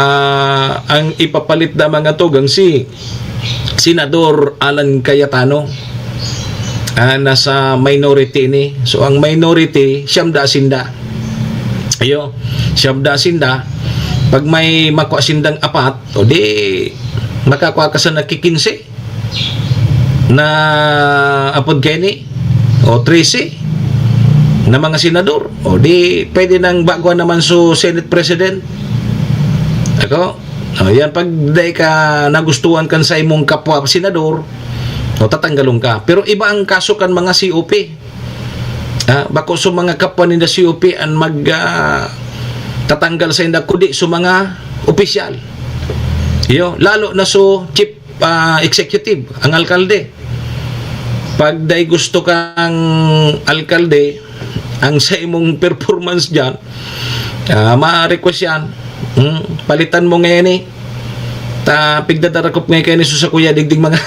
ang ipapalit na mga tugang si Senador Alan Cayetano, ah, nasa minority ni. So, ang minority, siyam da sinda. Ayo, siyam da sinda. Pag may makwa sindang apat, o di, makakwa ka sa nagkikinse na, apod kaini, o trese na mga senador. O di, pwede nang baguhan naman so Senate President. Ako, o, yan, pag dai ka nagustuhan kan sa imong kapwa senador, o, tatanggalon ka. Pero iba ang kaso kan mga C O P. Ah, bako so mga kapwa ninda C O P an mag, ah, tatanggal sa inda, kundi so mga opisyal. Iyo, lalo na so chief, ah, executive, ang alkalde. Pag dai gusto kang alkalde, ang sa imong performance dyan, ah, ma-request yan. Hmm, palitan mo ngayon eh. Ta, pigdadarakop ngayon kayo ni Susa Kuya Digdig mga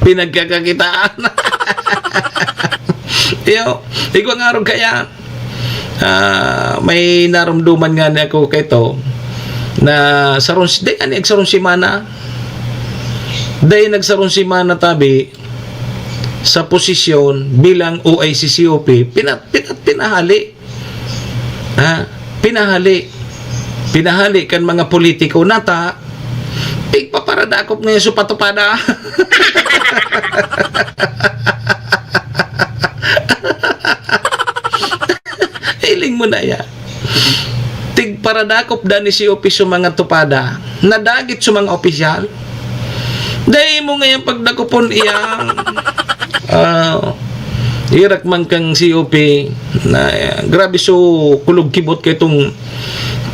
pinagkakakitaan. Iyo, igwa nga arog kaya, ah, may narumduman nga ni ako kay to, na sarong, di, ani, sarong simana, dahil nagsarong simana tabi sa posisyon bilang O I C C O P, pina-, pina-, pinahali. Ha? Pinahali. Pinahali kan mga politiko nata, pigpaparadakop ngayon sa patupada. Hiling mo na yan. Tigparadakop da ni si opiso mga tupada. Nadagit sa mga opisyal. Dai mo ngayon pagdakopon iyang, ah, irak man kang C O P na, eh, grabe so kulog kibot kay itong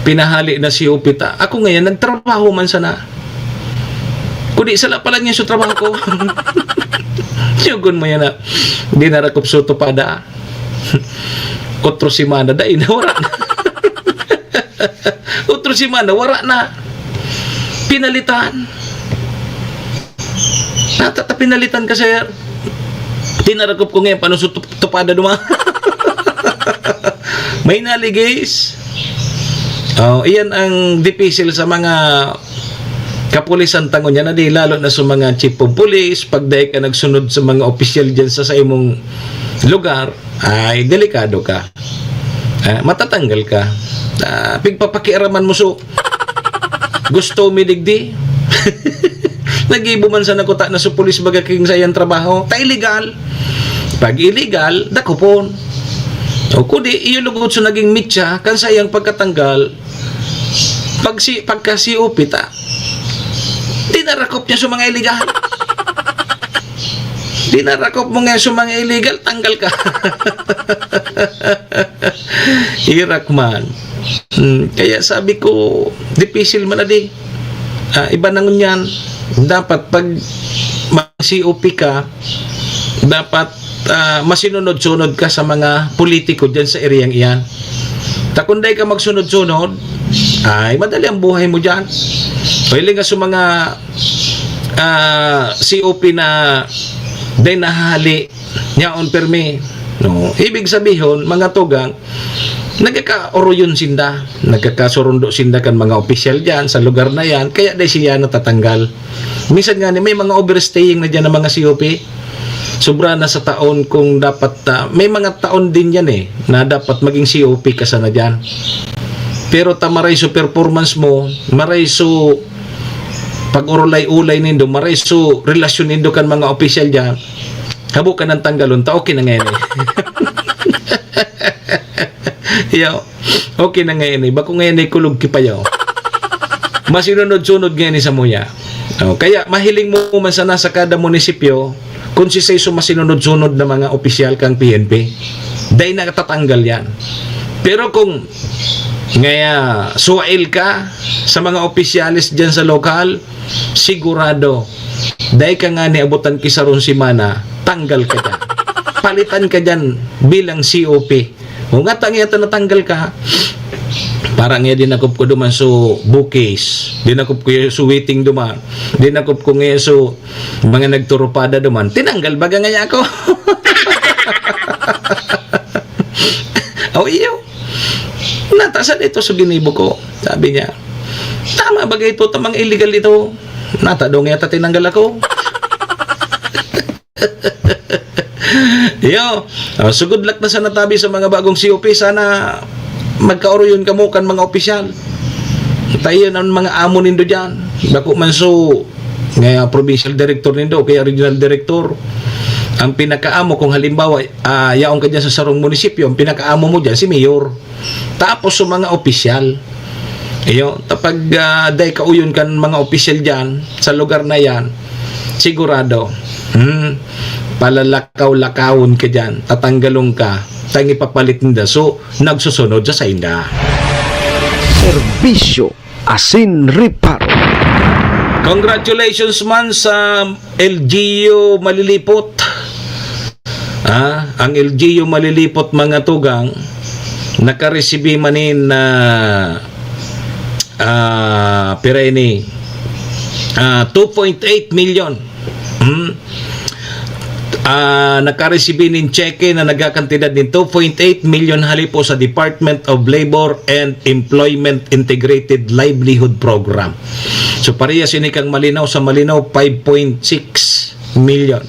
pinahali na C O P ta. Ako ngayon, nagtrabaho man sana. Kundi sala pala niya sa trabaho ko. Siyogon mo yan na. Di narakop so tupada. Otro semana, dai na, wala na. Otro semana, wala na. Pinalitan. Natata pinalitan ka, sir. Tinarakop ko ngayon, paano sa tup-, tupada duma? May naligis. Oh, iyan ang dipisil sa mga kapulisan tangon niya na di, lalo na sa mga chief of police, pag dahil ka nagsunod sa mga opisyal dyan sa, sa imong lugar, ay delikado ka. Ah, matatanggal ka. Ah, pigpapakiaraman mo so gusto mi digdi. Nagibo man sana kuta na so pulis baga king sayang trabaho. Ta illegal. Pag illegal, dakopon. O kudi, iyo lugod so naging mitya, kan sayang pagkatanggal, pag si, pagka C O P ta, dinarakop niya sa mga illegal. Dinarakop mo nga sa mga illegal, tanggal ka. Hirak man. Hmm, kaya sabi ko, dipisil man na di. Ah, iba na ngunyan. Dapat pag mag-C O P ka, dapat, ah, masinunod-sunod ka sa mga politiko dyan sa ereyang iyan. Ta kung dai ka magsunod-sunod, ay, madali ang buhay mo dyan. Pwede nga sa mga, ah, C O P na dai nahahali, yaon permi. No, ibig sabihon, mga tugang, nagkakaoroyon sinda, nagkakasurundo sinda kan mga opisyal dyan sa lugar na yan, kaya dai siya natatanggal. Minsan nga ni, may mga overstaying na dyan ng mga C O P. Sobra na sa taon kung dapat, ah, may mga taon din yan eh, na dapat maging C O P ka sana dyan. Pero ta maray so performance mo, maray so pag-urulay-ulay nindo, maray so relasyon nindo kan mga opisyal dyan, habo ka nang tanggalon, ta okay na ngayon eh. Yo, okay na ngayon eh. Bako ngayon eh, kulog kipayaw. Masinunod-sunod ngayon eh sa muya. Oh, kaya mahiling mo man sana sa kada munisipyo, kung si so masinunod-sunod na mga opisyal kang P N P, dai natatanggal yan. Pero kung ngaya suwail ka sa mga opisyales dyan sa lokal, sigurado, dai ka nga niabutan ki sarong semana, tanggal ka dyan. Palitan ka dyan bilang C O P. O nga, tangi ito natanggal ka. Para nga dinakop ko duman so bukis. Dinakop ko yung so waiting duman. Dinakop ko nga so mga nagturupada duman. Tinanggal baga nga ako. O iyo. Natasan ito sa ginibo ko. Sabi niya, tama ba ito? Tamang illegal ito. Natado nga yata tinanggal ako. Yo, oh, so good luck na sana tabi sa mga bagong C O P. Sana magkaoroyon kamo kan mga opisyal. Tayo ng mga amo nindo dyan. Bako man so, nga provincial director nindo, kaya regional director. Ang pinakaamo, kung halimbawa, ah, yaon ka dyan sa sarong munisipyo, ang pinakaamo mo dyan, si mayor. Tapos sa mga opisyal. Iyo, tapag, ah, dai kauyon kan mga opisyal dyan, sa lugar na yan, sigurado, hmm, palalakaw-lakawon ka dyan, tatanggalon ka, tang ipapalit ninda. So, nagsusunod sa sainda. Serbisyo asin reparo. Congratulations man sa L G U Malilipot. Ah, ang L G U Malilipot, mga tugang, nakaresibi manin na, ah, pira ini? Ah, two point eight million. Hmm? Ah, nakaresibi nin tseke na nagkakantidad nin two point eight million hali po sa Department of Labor and Employment Integrated Livelihood Program. So, parehas ini kang Malinao. Sa Malinao, five point six million.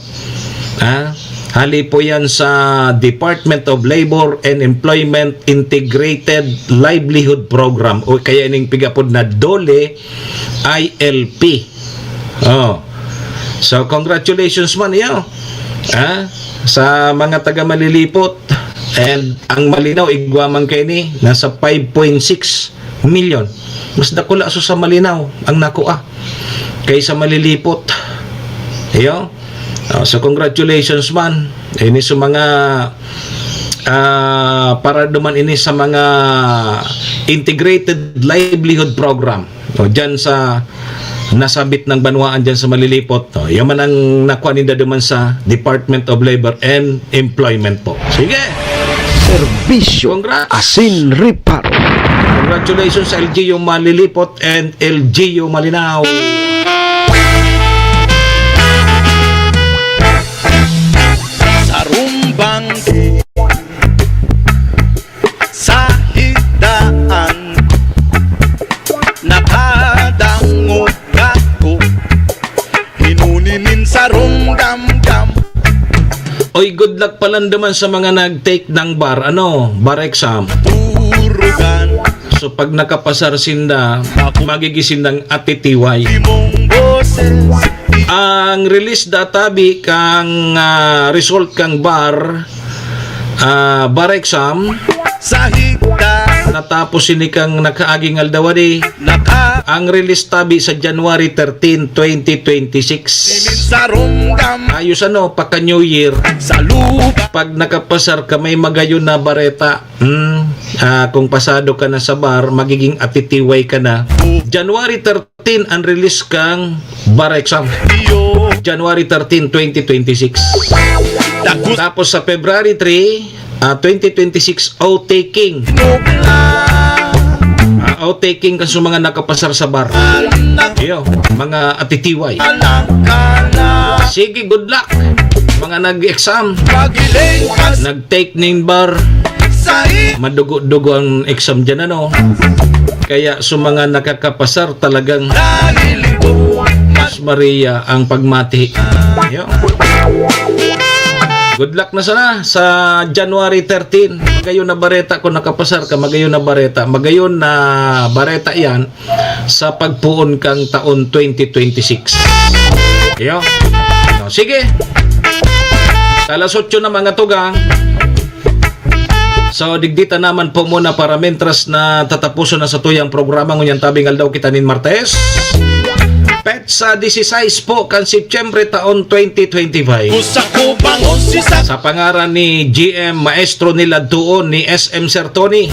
Ha? Hali po yan sa Department of Labor and Employment Integrated Livelihood Program, o kaya ining pigapod na DOLE I L P. Oh. So, congratulations man iyo. Ha? Sa mga taga Malilipot. And ang Malinao, igwa man kaini, nasa five point six million. Mas dakula so sa Malinao ang nakua kaysa Malilipot. Iyo. Oh, so, congratulations man. Ini sa mga, ah, para duman ini sa mga integrated livelihood program. O, dyan sa nasabit ng banwaan dyan sa Malilipot. O, yan man ang nakuha ninda duman sa Department of Labor and Employment po. Sige! Serbisyo Congrats! Asin reparo. Congratulations sa L G U Malilipot and L G U Malinao. Sarumbang sa higdaan, nakadangog ako, hinuni nin sarong gamgam. Oy, good luck pala naman sa mga nag-take ng bar, ano, bar exam. So, pag nakapasar sinda, magiging sindang atitiway. Ang release da tabi kang, ah, result kang bar, ah, bar exam, natapos ini kang nakaaging aldaw di. Ang release tabi sa January thirteen, twenty twenty-six. Ayos ano, paka New Year. Pag nakapasar ka, may magayon na bareta. Hmm, ah, kung pasado ka na sa bar, magiging atitiway ka na. January thirteen ang release kang bar exam. January thirteen, twenty twenty-six. Tapos sa February three, ah, twenty twenty-six, oath taking. Ah, oath taking kan sa mga nakapasar sa bar. Iyo, mga atitiway. Sige, good luck. Mga nag-exam, nag-take ning bar, madugo-dugo ang exam dyan, ano? Kaya sa mga nakakapasar talagang mas Maria ang pagmati. Yo. Good luck na sana sa January thirteen. Magayon na bareta kung nakapasar ka, magayon na bareta. Magayon na bareta yan sa pagpuon kang taon twenty twenty-six. Yo. So, sige. Alas otso na, mga tugang. So, digdi ta naman po muna para mientras na tatapuson na sa tuyang programa ngunyan tabing aldaw kita nin Martes. Petsa dieciséis po kan Setyembre taon twenty twenty-five. Sa pangaran ni G M Maestro nila doon ni S M Sir Tony.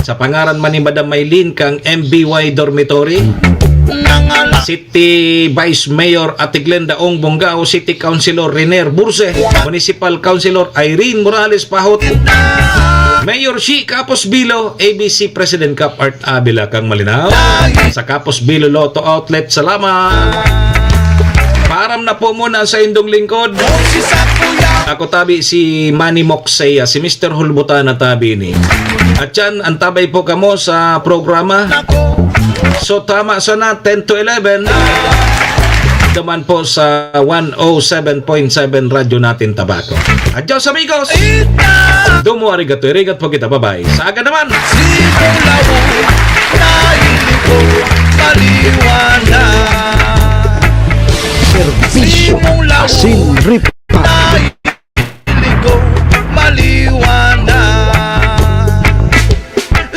Sa pangaran man ni Madam Maylene kang M B Y Dormitory. City Vice Mayor Ate Glenda Ong Bongao, City Councilor Renier Burse, Municipal Councilor Irene Morales Pahot, Mayor Shi Kapos Bilo, A B C President Cup Art Abila kang Malinaw. Sa Kapos Bilo Lotto Outlet, salamat. Paaram na po muna sa indong lingkod. Ako tabi si Manny Moksaya, si Mister Hulbutan na tabi ni. At yan, antabay po kamo sa programa. So, tama sana, ten to eleven. Duman po sa one oh seven point seven Radyo Natin Tabaco. Adios, amigos! Domo arigato, irigat po kita. Bye-bye. Sa aga naman! Simulaw, nahiling ko, maliwanag. Serbisyo, Simulaw, asin, ripa. Nahiling ko, maliwanag.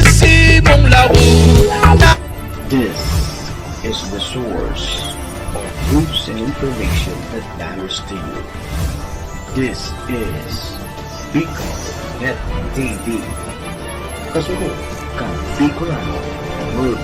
Simulaw, na- This is the source of news and information that matters to you. This is Bicol Net T V. Kasunod kan Bicolano, World